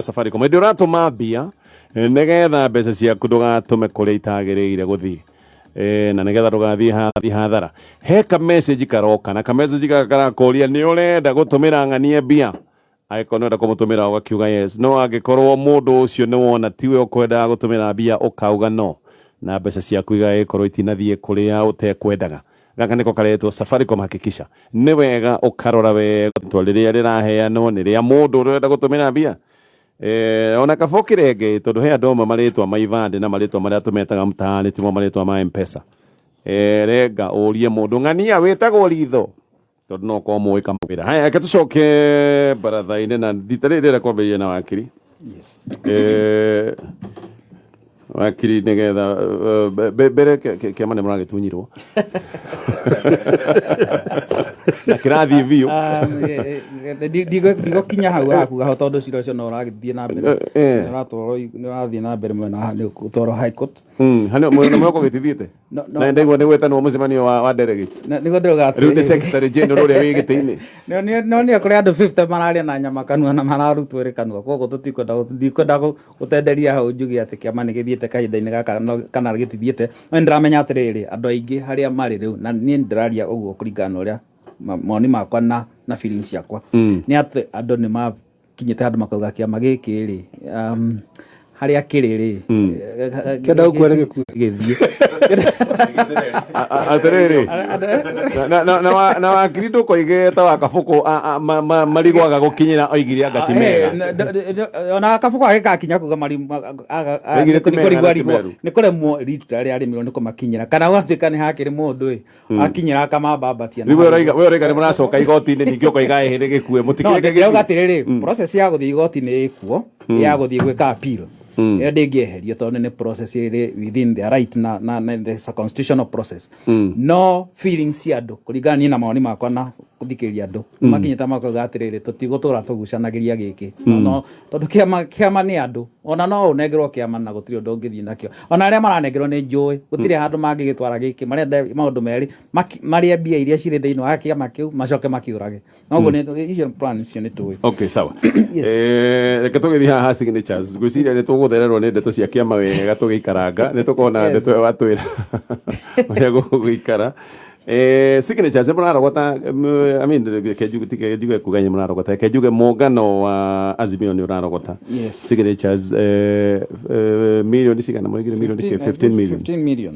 Safaricom hĩndĩ ũratũma mbia nĩgetha mbeca ciaku ndũgatũme kũrĩa itagĩrĩire gũthiĩ na nĩgetha ndũgathiĩ hathara. He ka message karoka na ka message gaka karakũria nĩ ũrenda gũtũmĩra ng'ania mbia. Angĩkorwo nĩ ũrenda kũmũtũmĩra ũgakiuga yes, no angĩkorwo mũndũ ũcio nĩ wona tiwe ũkwendaga gũtũmĩra mbia ũkauga no, na mbeca ciaku igagĩkorwo itinathiĩ kũrĩa ũtekwendaga. Gaka nĩko karetwo Safaricom Hakikisha. Nĩ wega ũkarora wega rĩtwa rĩrĩa rĩraheanwo nĩ rĩa mũndũ ũrĩa ũrenda gũtũmĩra mbia. Ona kaba ũkĩrenge tondũ he andũ amwe marĩtwa ma ibandĩ na marĩtwa marĩa tũmetaga mtaani timo marĩtwa ma M-Pesa. Renga ũrie mũndũ ng'ania wĩtagwo ritho tondũ no ũkorwo mũĩ kamwĩra. Haya, reke tũcoke baratha-inĩ na rita rĩrĩ ndĩrenda kwambĩrĩria na wakiri. Yes. Wakiri nĩgetha mbere kĩama nĩ mũragĩtunyirwo na kĩrathiĩ biũ. Ndigũkinya hau haku aho tondũ cira ũcio no ũragĩthiĩ na mbere. Nĩ ũratwarwo, nĩ ũrathiĩ na mbere mwena wa nĩ ũgũtwarwo High Court. Hanĩ mwena mweko gĩtithiĩte? No, Na ndaigua nĩ gwĩtanwo mũcemanio wa delegates. Nĩguo ndĩrauga Rĩu nĩ atĩrĩrĩ. secretary general ũrĩa wĩ gĩtĩ-inĩ. No nĩ kũrĩ andũ 50 mararia na nyama kanua na mararutwo ĩrĩ kanua, koguo tũtikwenda ndikwenda gũtenderia hau njuge atĩ kĩama nĩ gĩthiĩte kahinda-inĩ gaka kana gĩtithiĩte. No nĩ ndĩramenya atĩrĩrĩ, andũ aingĩ harĩa marĩ rĩu, na niĩ ndĩraria ũguo kũringana na ũrĩa mawoni makwa na feelings ciakwa, nĩ atĩ andũ nĩ makinyĩte handũ makauga kĩama gĩkĩ rĩ, harĩa kĩrĩ rĩ, Kĩenda gũkua nĩ gĩkue. Gĩthiĩ. Atĩrĩrĩ, na wakiri ndũkoige ta wa Kabũkũ marigwaga gũkinyĩra oigire anga ti mega. Ona Kabũkũ agĩgakinya kuga Oigire ti mega na ti meru. nĩ kũremwo rita rĩa arĩmirwo nĩ kũmakinyĩra, kana gũgatuĩka nĩ hakĩrĩ mũndũ ĩ akinyĩra akamambambatia na Rĩu we hau. ũrauga nĩ mũracoka igoti-inĩ ningĩ ũkoiga ĩhĩ nĩ gĩkue. No, Mũtikĩreke ndĩrauga gĩthiĩ. atĩrĩrĩ, process ya gũthiĩ igoti-inĩ ĩkuo, ya gũthiĩ gwĩka appeal ĩyo ndĩngĩeherio tondũ nĩ process ĩrĩ within their right na there's a constitutional process. No feelings cia andũ kũringana niĩ na mawoni makwa na gũthikĩrĩria andũ makinyĩte makauga atĩrĩrĩ, tũtigũtũra tũgucanagĩria gĩkĩ. No tondũ kĩama nĩ andũ, ona no ũnengerwo kĩama na gũtirĩ ũndũ ũngĩthiĩ nakĩo. Ona arĩa maranengerwo nĩ njũĩ gũtirĩ handũ mangĩgĩtwara gĩkĩ, marenda maũndũ merĩ, marĩe mbia iria cirĩ thĩinĩ wa kĩama kĩu macoke makĩũrage. Noguo nĩ icio plan icio nĩ tũĩ. Okay, sawa. Reke tũgĩthiĩ haha signatures. Ngwĩciria nĩ tũgũthererwo nĩ ndeto cia kĩama wega tũgĩikaranga. Nĩ tũkona ndeto ĩyo watwĩra ũrĩa gũgũikara. Signatures nĩ mũrarogota, I mean, reke njuge, ti reke njuge kuga nĩ mũrarogota, reke njuge mũngano wa Azimio nĩ ũrarogota. Yes. Signatures, milioni cigana mũraigire milioni kĩ? 15 million. 15 million.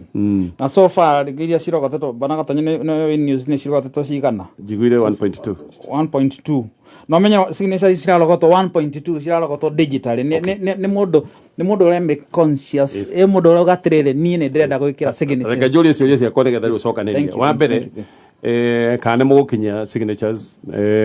Na so far iria cirogotetwo bana Gatonye nĩ news nĩ cirogotetwo cigana? Njiguire 1.2. 1.2. No menye signature ici cirarogotwo 1.2 cirarogotwo digitally. Nĩ mũndũ, nĩ mũndũ ũrĩa me conscious, ĩ mũndũ ũrauga atĩrĩrĩ, niĩ nĩ ndĩrenda gwĩkĩra signature. Reke njũrie ciũria ciakwa nĩgetha rĩu ũcokanĩrie. Thank you, Wa thank mbere, you. kana nĩ mũgũkinyia signatures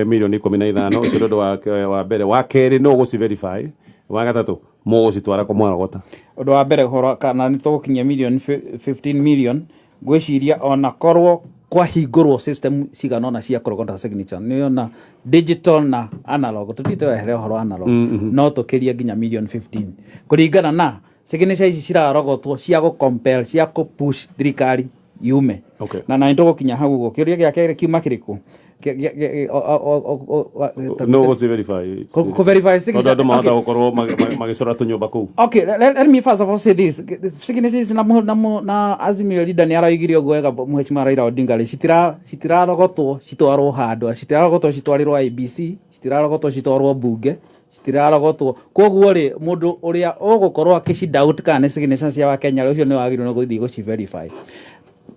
milioni 15, ũcio nĩ ũndũ wa mbere. Wa kerĩ, nũ ũgũci verify? Wa gatatũ, mũgũcitwara kũ mwarogota? Ũndũ wa mbere, ũhoro kana nĩ tũgũkinyia milioni 15 million, ngwĩciria ona korwo kwahingũrwo system cigana ũna cia kũrogota signature, nĩ ona digital na analog, tũthiĩte wehere ũhoro analog, no tũkĩrie nginya million 15 kũringana na signature ici cirarogotwo cia gũ compel, cia kũ push thirikari yume. Na nĩ tũgũkinya hau ũguo. Kĩũria gĩa kerĩ kiuma kĩrĩkũ? No gũci verify. Kũ verify signature. Tondũ andũ mahota gũkorwo magĩcora tũnyũmba kũu. Okay, let me first of all say this. Signature ici na Azimio leader nĩ aroigire ũguo wega, Mheshimiwa Raila Odinga rĩ, citirarogotwo citwarwo handũ, citirarogotwo citwarĩrwo IEBC, citirarogotwo citwarwo mbunge, citirarogotwo. Koguo rĩ, mũndũ ũrĩa ũgũkorwo akĩci doubt kana nĩ signature cia Wakenya rĩ, ũcio nĩ wagĩrĩirwo nĩ gũthiĩ gũci verify.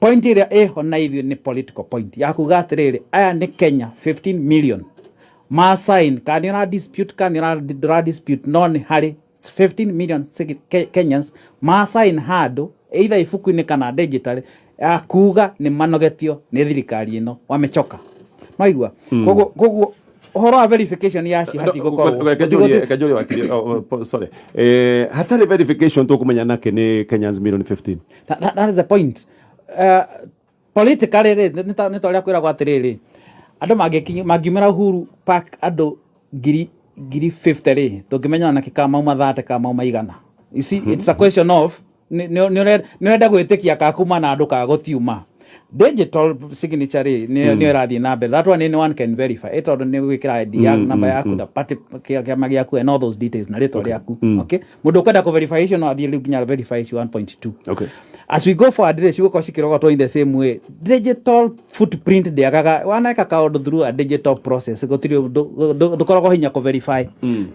Point ĩrĩa ĩho na ithuĩ nĩ political point ya kuga atĩrĩrĩ, aya nĩ Kenya 15 million ma sign, kana nĩ ũra dispute kana nĩ ndũra dispute, no nĩ harĩ 15 million Kenyans ma sign handũ either ibuku-inĩ kana digitally ya kuga nĩ manogetio nĩ thirikari ĩno, wamechoka. Maigua? Koguo ũhoro wa verification ya ci hatigũkorwo. Reke njũrie wakiri, oh, oh, sorry. Hatarĩ verification tũkũmenya nake nĩ Kenyans million 15. That is the point. Politically rĩ, nĩ ta ũrĩa kwĩragwo atĩrĩrĩ, andũ mangiumĩra Uhuru Park andũ ngiri 50 rĩ, tũngĩmenyana nakĩ kana mauma 30 kana mauma 100. You see, it's a question of nĩ ũrenda gwĩtĩkia ka kuma na andũ ka gũtiuma. Digital signature rĩ, nĩyo ĩrathiĩ na mbere. That one anyone can verify, ĩ tondũ nĩ gwĩkĩra ID ya namba yaku na party, kĩama gĩaku and all those details na rĩtwa rĩaku. Okay, mũndũ ũkwenda kũ verify icio no athiĩ rĩu nginya verify icio 1.2. As we go forward rĩ, cigũkorwo cikĩrogotwo in the same way. Digital footprint ndĩagaga. Waneka kaũndũ through a digital process, gũtirĩ ndũkoragwo hinya kũ verify.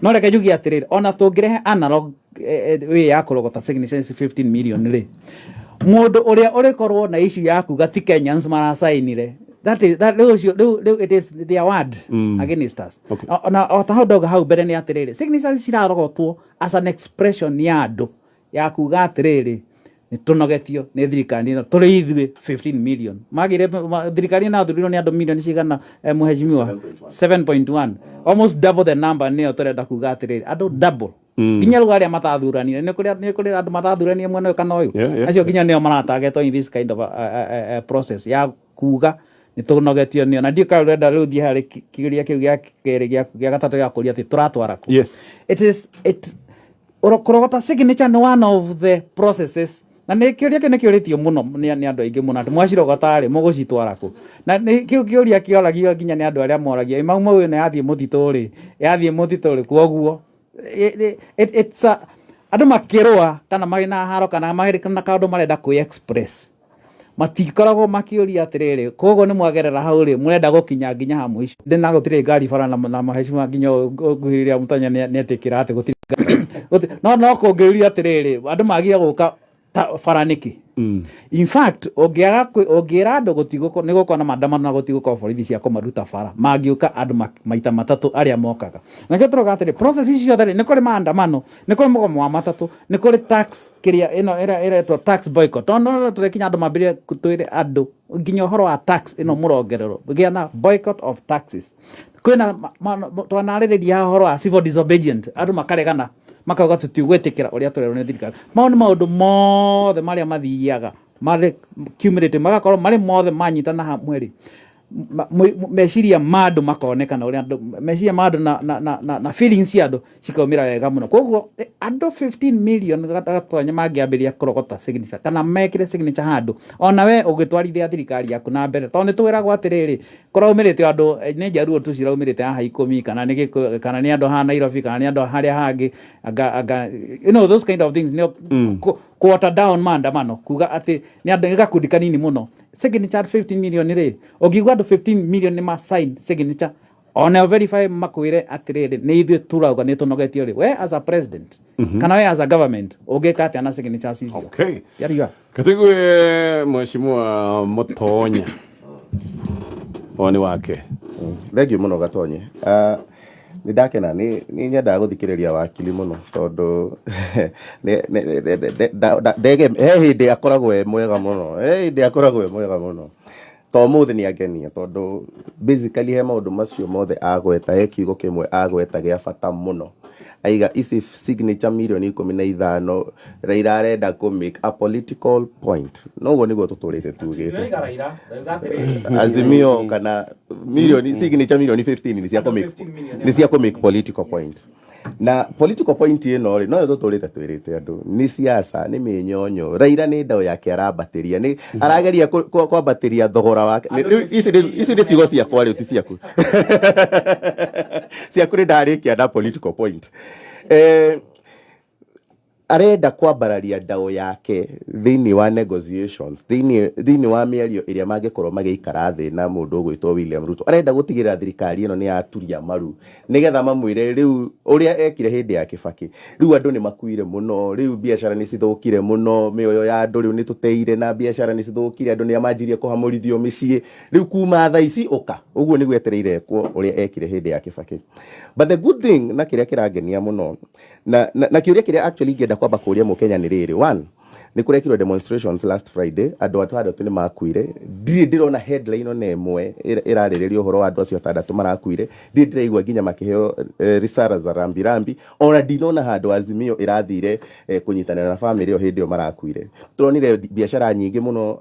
No reke njuge atĩrĩrĩ, ona tũngĩrehe analog way ya kũrogota signatures 15 million rĩ, mũndũ ũrĩa ũrĩkorwo na issue ya kuga ti Kenyans maracainire, that is that rĩu ũcio rĩu it is their word against us. Na o ta hau ndauga hau mbere nĩ atĩrĩrĩ, signatures cirarogotwo as an expression ya andũ ya kuga atĩrĩrĩ, nĩ tũnogetio nĩ thirikari ĩno tũrĩ ithuĩ 15 million. Magire thirikari ĩno yathurirwo nĩ andũ milioni cigana, mũheshimiwa? 7.1, almost double the number. Nĩyo tũrenda kuga atĩrĩrĩ, andũ double nginya rĩu arĩa matathuranire, nĩ kũrĩ andũ matathuranire mwena ũyũ kana ũyũ, acio nginya nĩo maratagetwo in this kind of a process ya kuga nĩ tũnogetio nĩo. Na ndiũ kana ũrenda rĩu thiĩ harĩ kĩũria kĩu gĩa kerĩ, gĩa gatatũ, gĩa kũria atĩ tũratwara kũ. Yes. It is it kũrogota signature nĩ one of the processes, na nĩ kĩũria kĩu nĩ kĩũrĩtio mũno nĩ andũ aingĩ mũno, atĩ mwacirogota rĩ, mũgũcitwara kũ? Na nĩ kĩu kĩũria kĩoragio nginya nĩ andũ arĩa moragia ĩ mau ĩno yathiĩ mũtitũ rĩ, yathiĩ mũtitũ rĩ. Kwoguo it's a, andũ makĩrũa kana marĩ na haro kana marĩ na kaũndũ marenda kwĩ express, matikoragwo makĩũria atĩrĩrĩ, koguo nĩ mwagerera hau rĩ, mũrenda gũkinya nginya ha mũico. Ndĩ gũtirĩ ngari bara na mahecima nginya nguhĩrĩria mũtonya nĩ etĩkĩra atĩ gũtirĩ no kũngĩũria atĩrĩrĩ, andũ magire gũka bara nĩkĩ? In fact, ũngĩaga ũngĩra andũ gũtigũkorwo nĩ gũkorwo na maandamano na gũtigũkorwo borithi cia kũmaruta bara, mangĩũka andũ maita matatũ arĩa mokaga. Na nĩkĩo tũrauga atĩrĩ, process ici ciothe rĩ, nĩ kũrĩ maandamano, nĩ kũrĩ mũgomo wa matatũ, nĩ kũrĩ tax kĩrĩa ĩno ĩrĩa ĩretwo tax boycott, tondũ no tũrekinya andũ mambĩrĩrie twĩre andũ nginya ũhoro wa tax ĩno mũrongererwo, gĩa na boycott of taxes. Kwĩna twanarĩrĩria ũhoro wa civil disobedient, andũ makaregana makauga tũtigwĩtĩkĩra ũrĩa tũrerwo nĩ thirikari. Mau nĩ maũndũ mothe marĩa mathiaga marĩ cumulative, magakorwo marĩ mothe manyitana hamwe rĩ, meciria ma andũ makonekana ũrĩa andũ meciria ma andũ na feelings cia andũ cikaumĩra wega mũno. Koguo andũ 15 million gatonya mangĩambĩrĩria kũrogota signature kana mekĩre signature handũ, ona we ũgĩtwarithia thirikari yaku na mbere, tondũ nĩ twĩragwo atĩrĩrĩ, kũraumĩrĩte andũ nĩ njaruo tu ciraumĩrĩte haha 10, kana nĩ Gĩkũyũ, kana nĩ andũ haha Nairobi, kana nĩ andũ harĩa hangĩ, anga those kind of things nĩ quarter down maandamano, kuga atĩ nĩ andũ nĩ gakundi kanini mũno. Signature 15 million rĩ, ũngiuga andũ 15 million nĩ ma sign signature, ona verify makwĩre atĩrĩrĩ, nĩ ithuĩ turauga nĩ tũnogetio rĩ, we as a president kana we as a government ũngĩka atĩa na signatures icio? Yariwa. Katigue Mheshimiwa Mutonya, woni wake. Thengiũ mũno Gatonye. Nĩ ndakena, nĩ nyendaga gũthikĩrĩria wakili mũno tondũ ndege he hĩndĩ akoragwo e mwega mũno, he hĩndĩ akoragwo e mwega mũno. To ũmũthĩ nĩ angenia tondũ basically he maũndũ macio mothe agweta, he kiugo kĩmwe agweta gĩa bata mũno. Aiga ici signature mirioni 15, Raila arenda kũ make a political point. Noguo nĩguo tũtũrĩte tugĩte. Azimio kana milioni signature milioni 15 nĩ cia kũ make, nĩ cia kũ make political point. Na political point ĩno rĩ, noyo tũtũrĩte twĩrĩte andũ nĩ siasa, nĩ mĩnyonyo. Raila nĩ ndaũ yake arambatĩria, nĩ arageria kwambatĩria thogora wake. Rĩu ici nĩ ciugo ciakwa rĩu, ti ciaku. Ciaku nĩ ndarĩkia na political point. Arenda kwambararia ndaũ yake thĩinĩ wa negotiations, thĩinĩ wa mĩario ĩrĩa mangĩkorwo magĩikara thĩ na mũndũ ũgwĩtwo William Ruto. Arenda gũtigĩrĩra thirikari ĩno nĩ yaturia maru nĩgetha mamwĩre rĩu ũrĩa ekire hĩndĩ ya Kibaki. Rĩu andũ nĩ makuire mũno, rĩu biacara nĩ cithũkire mũno, mĩoyo ya andũ rĩu nĩ tũteire na biacara nĩ cithũkire, andũ nĩ manjirie kũhamũrithio mĩciĩ, rĩu kuma thaa ici ũka. Ũguo nĩguo etereire ekwo ũrĩa ekire hĩndĩ ya Kibaki. But the good thing na kĩrĩa kĩrangenia mũno na kĩũria kĩrĩa actually ingĩenda kwamba kũria mũkenya nĩ rĩrĩ: one, nĩ kũrekirwo demonstrations last Friday, andũ atandatũ nĩ makuire. Ndirĩ ndĩrona headline ona ĩmwe ĩrarĩrĩria ũhoro wa andũ acio atandatũ marakuire. Ndirĩ ndĩraigua nginya makĩheo risara za rambirambi. Ona ndinona handũ Azimio ĩrathire kũnyitanĩra na famĩlĩ ĩyo hĩndĩ ĩyo marakuire. Tũronire biacara nyingĩ mũno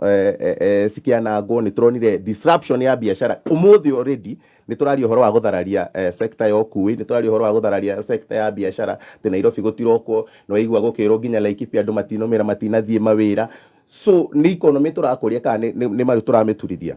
cikĩanangwo, nĩ tũronire disruption ya biacara. Ũmũthĩ already nĩ tũraria ũhoro wa gũthararia sector ya ũkui, nĩ tũraria ũhoro wa gũthararia sector ya biacara, atĩ Nairobi gũtirokwo. Nĩ waigua gũkĩrwo nginya Laikipia andũ matinomĩra, matinathiĩ mawĩra. So nĩ economy tũrakũria kana nĩ maru tũramĩturithia?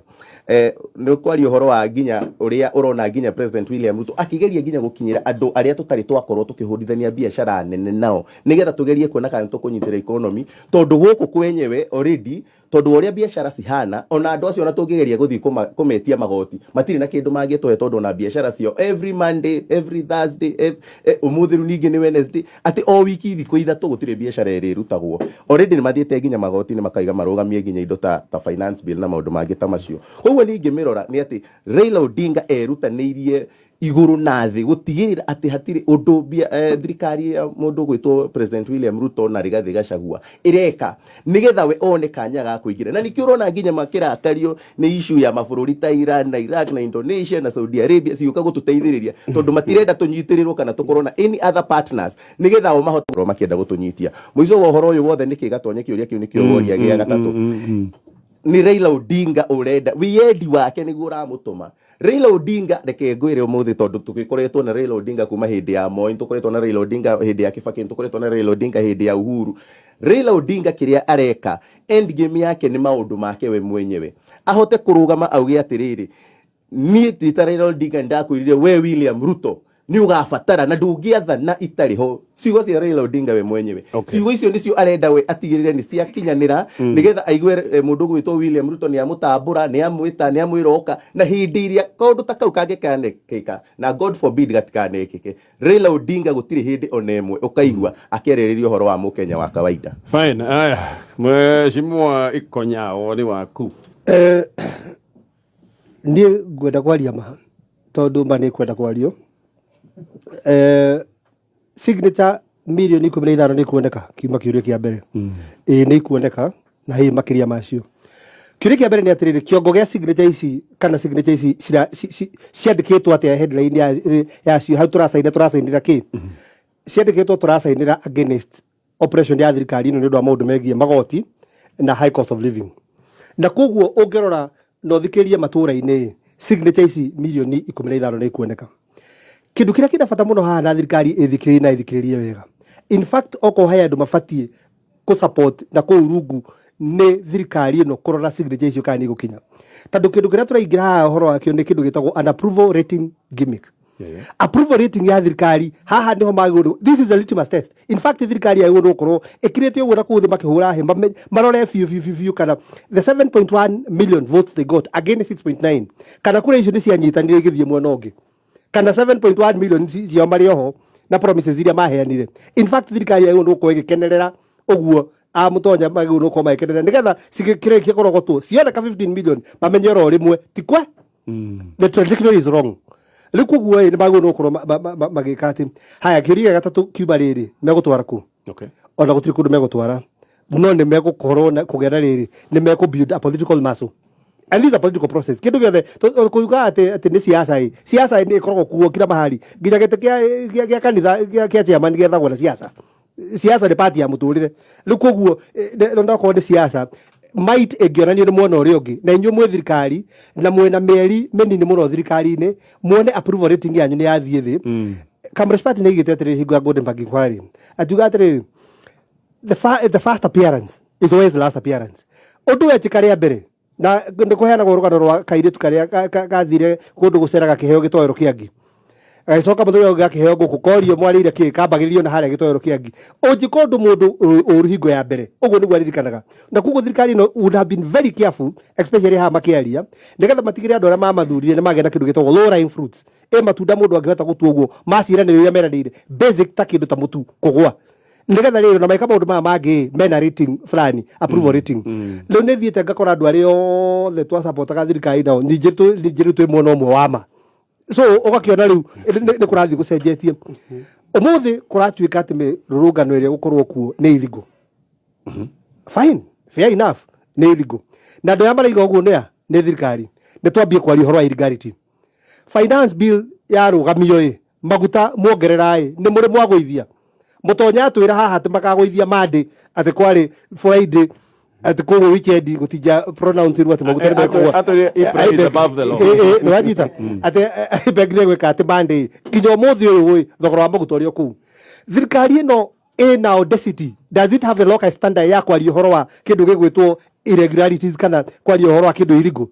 Nĩ kwaria ũhoro wa nginya ũrĩa ũrona nginya President William Ruto akĩgeria nginya gũkinyĩra andũ arĩa tũtarĩ twakorwo tũkĩhũrithania biacara nene nao, nĩgetha tũgerie kuona kana tũkũnyitĩra economy, tondũ gũkũ kwenyewe already, tondũ ũrĩa biacara cihana, ona andũ acio ona tũngĩgeria gũthiĩ kũmetia magoti, matirĩ na kĩndũ mangĩtũhe, tondũ ona biacara ciao every Monday, every Thursday, ũmũthĩ rĩu ningĩ nĩ Wednesday, atĩ o wiki thikũ 3 gũtirĩ biacara ĩrĩrutagwo. Already nĩ mathiĩte nginya magoti-inĩ makaiga marũgamie nginya indo ta finance bill na maũndũ mangĩ ta macio. Koguo niĩ ingĩmĩrora nĩ atĩ Raila Odinga erutanĩirie igũrũ na thĩ gũtigĩrĩra atĩ hatirĩ ũndũ thirikari ya mũndũ gwĩtwo President William Ruto na Rigathi Gachagua ĩreka nĩgetha we one kanya ga kũingĩra. Na nĩkĩo ũrona nginya makĩrakario nĩ issue ya mabũrũri ta Iran na Iraq na Indonesia na Saudi Arabia cigũka gũtũteithĩrĩria, tondũ matirenda tũnyitĩrĩrwo kana tũkorwo na any other partners nĩgetha o mahote gũkorwo makĩenda gũtũnyitia. Mũico wa ũhoro ũyũ wothe nĩkĩ gatonye kĩũria kĩu nĩkĩo woria gĩa gatatũ. Nĩ Raila Odinga ũrenda wĩyendi wake nĩguo ũramũtũma. Raila Odinga, reke ngwĩre ũmũthĩ, tondũ tũgĩkoretwo na Raila Odinga kuma hĩndĩ ya Moi, tũkoretwo na Raila Odinga hĩndĩ ya Kibaki, tũkoretwo na Raila Odinga hĩndĩ ya Uhuru. Raila Odinga kĩrĩa areka, end game yake nĩ maũndũ make we mwenyewe, ahote kũrũgama auge atĩrĩrĩ, niĩ ti ta Raila Odinga ndakwĩrire we William Ruto nĩ ũgabatara na ndũngĩathana itarĩ ho. Ciugo cia Raila Odinga we mwenyewe. Ciugo icio nĩcio arenda we atigĩrĩre nĩ ciakinyanĩra, nĩgetha aigue mũndũ ũgwĩtwo William Ruto nĩ amũtambũra, nĩ amwĩta, nĩ amwĩra oka. Na hĩndĩ ĩrĩa kaũndũ ta kau kangĩkanekĩka, na God forbid gatikanekĩke, Raila Odinga gũtirĩ hĩndĩ ona ĩmwe ũkaigua akĩarĩrĩria ũhoro wa mũkenya wa kawaida. Fine. Aya, Mheshimiwa Ikonya, woni waku? Niĩ ngwenda kwaria ma, tondũ ma nĩ kwenda kwario. Signature mirioni 15 nĩ kuoneka kiuma kĩũria kĩa mbere. Ĩĩ, nĩ ikuoneka na hihi makĩria macio. Kĩũria kĩa mbere nĩ atĩrĩrĩ, kĩongo gĩa signature ici kana signature ici ciandĩkĩtwo atĩa? Headline yacio hau tũracaina, tũracainĩra kĩ? Ciandĩkĩtwo tũracainĩra against operation ya thirikari ĩno nĩ ũndũ wa maũndũ megiĩ magoti na high cost of living. Na koguo ũngĩrora na ũthikĩrĩrie matũũra-inĩ, signature ici mirioni 15 nĩ ikuoneka. Kĩndũ kĩrĩa kĩna bata mũno haha na thirikari ĩthikĩrĩrie na ĩthikĩrĩrie wega, in fact okorwo he andũ mabatiĩ kũ support na kũu rungu nĩ thirikari ĩno kũrora signature icio kana nĩ igũkinya, tondũ kĩndũ kĩrĩa tũraingĩra haha ũhoro wakĩo nĩ kĩndũ gĩtagwo an approval rating gimmick. Approval rating ya thirikari haha niho magĩrĩirwo, this is a litmus test. In fact thirikari yagĩrĩirwo nĩ gũkorwo ĩkirĩte ũguo na kũu thĩ makĩhũra hĩ marore biũ biũ biũ biũ kana the 7.1 million votes they got against 6.9, kana kura icio nĩ cianyitanire igĩthiĩ mwena ũngĩ, kana 7.1 million ciao marĩ oho na promises iria maheanire. In fact thirikari yagĩrĩirwo nĩ gũkorwo ĩgĩkenerera ũguo amũtonya, magĩrĩirwo nĩ gũkorwo magĩkenerera nĩgetha cikĩrĩkie kũrogotwo cioneka 15 million mamenye oro rĩmwe ti kwe the trajectory is wrong. Rĩu koguo ĩ nĩ magĩrĩirwo nĩ gũkorwo magĩka atĩ haya. Kĩũria gĩa gatatũ kiuma rĩrĩ, megũtwara kũ? Ona gũtirĩ kũndũ megũtwara, no nĩ megũkorwo na kũgĩa na rĩrĩ, nĩ mekũ build a political muscle, and this is a political process. Kĩndũ gĩothe kuga atĩ nĩ siasa ĩ, siasa nĩ ĩkoragwo kuo kila mahali, nginya gĩtĩ kĩa kanitha kĩa chairman gĩethagwo na siasa. Siasa nĩ part ya mũtũrĩre. Rĩu koguo onakorwo nĩ siasa might ĩngĩonanio nĩ mwena ũrĩa ũngĩ, na inyuĩ mwĩ thirikari na mwĩna mĩeri mĩnini mũno thirikari-inĩ, muone approval rating yanyu nĩ yathiĩ thĩ. Kamresh Party nĩ igĩte atĩrĩrĩ, hingo ya Golden Inquiry atiuga atĩrĩrĩ, the first appearance is always the last appearance. Ũndũ wekĩka rĩa mbere, na nĩ kũheanagwo rũgano rwa kairĩtu karĩa gathire kũndũ gũcera gakĩheo gĩtoero kĩa ngi, gagĩcoka mũthenya ũngĩ gakĩheo ngũkũ, korio mwarĩire kĩ, kambagĩrĩrio na harĩa gĩtoero kĩa ngi. Ũngĩka ũndũ mũndũ ũru hingo ya mbere, ũguo nĩguo aririkanaga. Na koguo thirikari ĩno would have been very careful, especially haha makĩaria, nĩgetha matigĩrĩre andũ arĩa mamathurire nĩ magĩa na kĩndũ gĩtagwo low lying fruits, ĩ matunda mũndũ angĩhota gũtua ũguo maciranĩro iria meranĩire, basic ta kĩndũ ta mũtu kũgũa, nĩgetha rĩrĩ na meka maũndũ maya mangĩ mena rating fulani, approval rating. Rĩu nĩ thiĩte ngakora andũ arĩa othe twasapotaga thirikari nao ningĩ rĩu twĩ mwena ũmwe wa ma. So ũgakĩona rĩu nĩ kũrathiĩ gũcenjetie. Ũmũthĩ kũratuĩka atĩ mĩrũrũngano ĩrĩa gũkorwo kuo nĩ illegal. Fine, fair enough, nĩ illegal. Na andũ arĩa maraiga ũguo nĩ a nĩ thirikari. Nĩ twambie kwaria ũhoro wa illegality. Finance bill yarũgamio ĩ, maguta muongerera ĩ, nĩ mũrĩ mwagũithia? Mũtonya atwĩra haha atĩ makagũithia Monday, atĩ kwarĩ Friday, atĩ koguo weekend gũtinja pronounce rĩu atĩ maguta nĩ mekũgũa. Atwĩrire IPRA is above the law. Nĩ wanyita atĩ IPEC nĩ ĩgwĩka atĩ Monday, nginya ũmũthĩ ũyũ ĩ, thogora wa maguta ũrĩ o kũu. Thirikari ĩno Ĩna audacity? Does it have the locus standi ya kwaria ũhoro wa kĩndũ gĩgwĩtwo irregularities kana kwaria ũhoro wa kĩndũ illegal?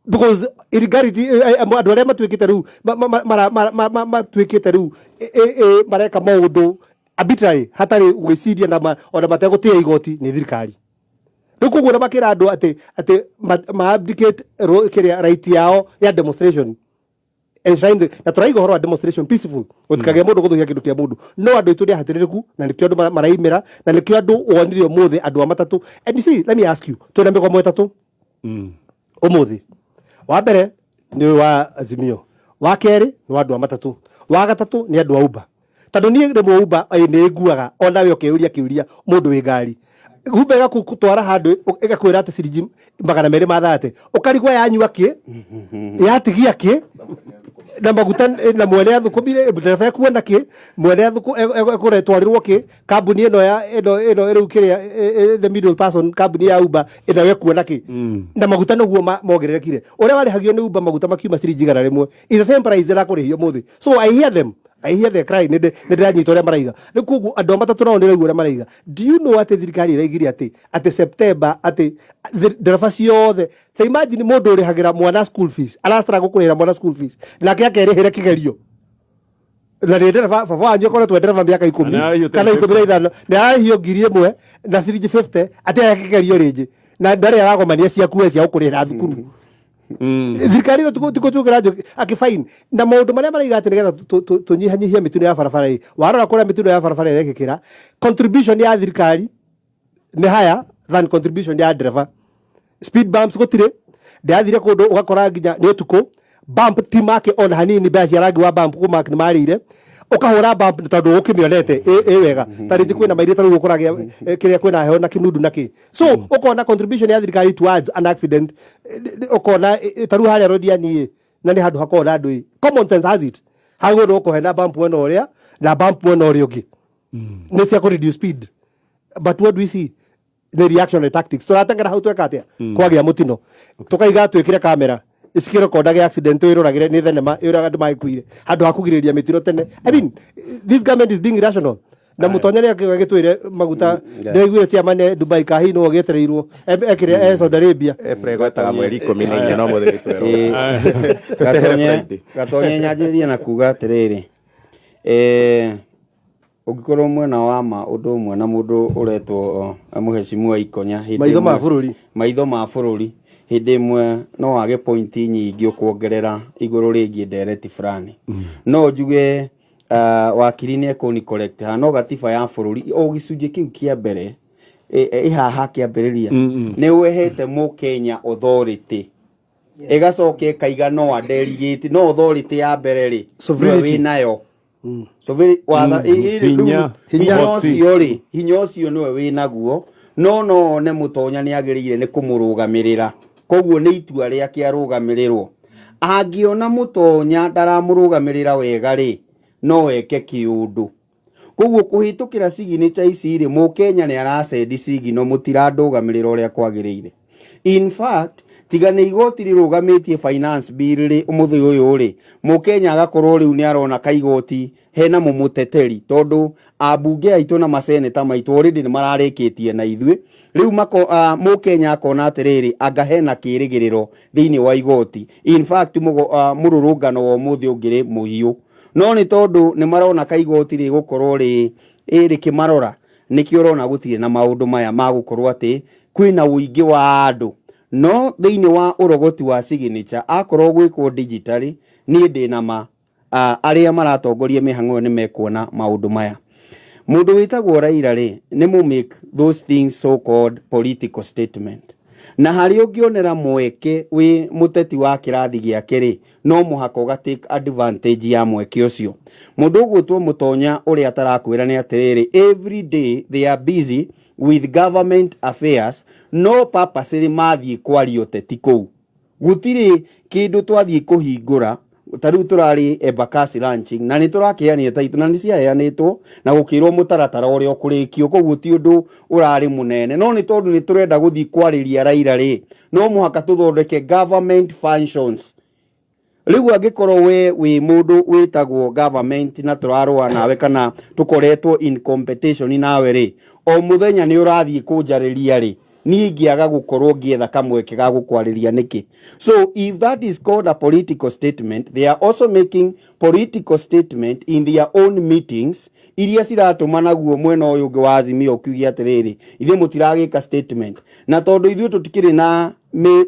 Because illegality, andũ arĩa matuĩkĩte rĩu matuĩkĩte rĩu mareka maũndũ arbitrary hatarĩ gwĩciria na ona mategũtĩĩa igoti nĩ thirikari. Rĩu koguo na makĩra andũ atĩ ma abdicate kĩrĩa right yao ya demonstration enshrined, na tũraiga ũhoro wa demonstration peaceful, gũtikagĩa mũndũ gũthũkia kĩndũ kĩa mũndũ, no andũ aitũ nĩ ahatĩrĩrĩku na nĩkĩo andũ maraimĩra na nĩkĩo andũ wonire ũmũthĩ andũ a matatũ. And you see, let me ask you, twĩna mĩgomo 3 ũmũthĩ. Wa mbere nĩ ũyũ wa Azimio, wa kerĩ nĩ wa andũ a matatũ, wa gatatũ nĩ andũ a Uber. Tondũ niĩ rĩmwe Uber nĩ nguaga onawe ũkĩũria kĩũria mũndũ wĩ ngari, Uber ĩgakũtwara handũ ĩgakwĩra atĩ ciringi 230, ũkarigwo yanyua kĩ, yatigia kĩ na maguta, na mwene athũkũmire ndereba ekuona kĩ, mwene ekũretwarĩrwo kĩ, kambuni ĩno ya ĩno rĩu kĩrĩa the middle person, kambuni ya Uber ĩnayo ekuona kĩ, na maguta nĩguo mongererekire. Ũrĩa warĩhagio nĩ Uber maguta makiuma ciringi 100 is the same price ĩrakũrĩhio ũmũthĩ. So I hear them, I hear their cry. Nĩ ndĩranyita ũrĩa maraiga. Rĩu koguo andũ a matatũ nao nĩraigua ũrĩa maraiga. Do you know atĩ thirikari ĩraigire atĩ September atĩ ndereba ciothe? Ta imagine mũndũ ũrĩhagĩra mwana school fees, arastruggle kũrĩhĩra mwana school fees, nake akerĩhĩra kĩgerio na nĩ ndereba. Baba wanyu akoretwo e ndereba mĩaka 10 Na nĩararĩhio kana 15, nĩ ararĩhio 1000 na ciringi 50 atĩ aya kĩgerio rĩngĩ, na ndarĩ aragomania ciakue cia gũkũrĩhĩra thukuru. Thirikari ĩno tikũtwĩkĩra njũkĩ akĩ fine na maũndũ marĩa maraiga atĩ nĩgetha tũnyihanyihie mĩtino ya barabara. Ĩ warora kũrĩa mĩtino ya barabara ĩrekĩkĩra, contribution ya thirikari nĩ higher than contribution ya ndereba. Speed bumps gũtirĩ. Ndĩrathire kũndũ ũgakora nginya nĩ ũtukũ bump ti make ona hanini, mbeca cia rangi wa bump kũmark nĩ marĩire. Ũkahũra bump tondũ ũkĩmĩonete ĩ wega, ta rĩngĩ kwĩna mairĩ, ta rĩu ũkoragia kĩrĩa kwĩna heho na kĩnundu na kĩ. So ũkona contribution ya thirikari towards an accident, ũkona ta rĩu harĩa Rodiani ĩ, na nĩ handũ hakoragwo na andũ ĩ, common sense has it hagĩrĩirwo gũkorwo hena bump mwena ũrĩa na bump mwena ũrĩa ũngĩ nĩ cia kũ reduce speed. But what do we see? Nĩ reactionary tactics. Tũrateng'era hau tweka atĩa kwagĩa mũtino, tũkaiga twĩkĩre kamera icikirekondage accident, ĩroragĩre nĩ thenema ĩũraga andũ magĩkuire handũ ha kũgirĩrĩria mĩtino tene. I mean, this government is being irrational. Na mũtonya nĩ agĩtwĩre maguta, ndĩraiguire chairman e Dubai kahi no gĩetereirwo ekĩrĩa e Saudi Arabia. April gwetaga mweri 14 no mũthĩ gĩtwerwo. Gatonye. Friday. Gatonye, nyanjĩrĩrie na kuga atĩrĩrĩ, ũngĩkorwo mwena wa ma ũndũ ũmwe na mũndũ ũretwo mũhecimu wa Ikonya hĩndĩ Maitho ma bũrũri. Maitho ma bũrũri, hĩndĩ ĩmwe no wage pointi nyingĩ ũkuongerera igũrũ rĩgiĩ ndereti fulani. No njuge wakiri nĩ ekũni correct haha, no gatiba ya bũrũri o gĩcunjĩ kĩu kĩa mbere ĩhaha kĩambĩrĩria nĩ wehete mũkenya authority, ĩgacoka ĩkaiga no adelegate, no authority ya mbere rĩ nĩwe Sovereignty. wĩnayo. Sovereign Hinya. Rĩu hinya Ũhoti. ũcio rĩ, hinya ũcio nĩwe wĩnaguo, no one mũtonya nĩ agĩrĩire nĩ kũmũrũgamĩrĩra, koguo nĩ itua rĩake arũgamĩrĩrwo. Angĩona mũtonya ndaramũrũgamĩrĩra wega rĩ, no eke kĩũndũ. Koguo kũhĩtũkĩra signature ici rĩ, mũkenya nĩ aracendi sigino mũtirandũgamĩrĩra ũrĩa kwagĩrĩire. In fact, tiga nĩ igoti rĩrũgamĩtie finance bill rĩ, ũmũthĩ ũyũ rĩ, mũkenya agakorwo rĩu nĩ arona kaigoti hena mũmũteteri, tondũ ambunge aitũ na maseneta maitũ already nĩ mararĩkĩtie na ithuĩ. Rĩu mũkenya akona atĩrĩrĩ, anga hena kĩrĩgĩrĩro thĩinĩ wa igoti. In fact, mũrũrũngano wa ũmũthĩ ũngĩrĩ mũhiũ, no nĩ tondũ nĩ marona kaigoti rĩgũkorwo rĩ rĩkĩmarora, nĩkĩo ũrona gũtirĩ na maũndũ maya ma gũkorwo atĩ kwĩna ũingĩ wa andũ. No thĩinĩ wa ũrogoti wa signature, akorwo gwĩkwo digitally, niĩ ndĩna ma arĩa maratongoria mĩhang'o ĩyo nĩ mekuona maũndũ maya. Mũndũ wĩtagwo Raila rĩ, nĩ mũ make those things so called political statement, na harĩa ũngĩonera mweke wĩ mũteti wa kĩrathi gĩake rĩ, no mũhaka ũga take advantage ya mweke ũcio. Mũndũ ũgwĩtwo mũtonya, ũrĩa atarakwĩra nĩ atĩrĩrĩ, every day they are busy with government affairs, no purposely mathiĩ kwaria ũteti kũu. Gũtirĩ kĩndũ twathiĩ kũhingũra. Ta rĩu tũrarĩ Embakasi launching na nĩ tũrakĩheanire taitũ na nĩ ciaheanĩtwo na gũkĩrwo mũtaratara ũrĩa ũkũrĩkio, koguo ti ũndũ ũrarĩ mũnene. No nĩ tondũ nĩ tũrenda gũthiĩ kwarĩria Raila rĩ, no mũhaka tũthondeke government functions. Rĩu angĩkorwo we wĩ mũndũ wĩtagwo government na tũrarũa nawe kana tũkoretwo in competition nawe rĩ, o mũthenya nĩ ũrathiĩ kũnjarĩria rĩ, niĩ ingĩaga gũkorwo ngĩetha kamweke ga gũkwarĩria nĩkĩ? So if that is called a political statement, they are also making political statement in their own meetings iria ciratũma naguo mwena ũyũ ũngĩ wa Azimio ũkiuge atĩrĩrĩ, ithuĩ mũtiragĩka statement, na tondũ ithuĩ tũtikĩrĩ na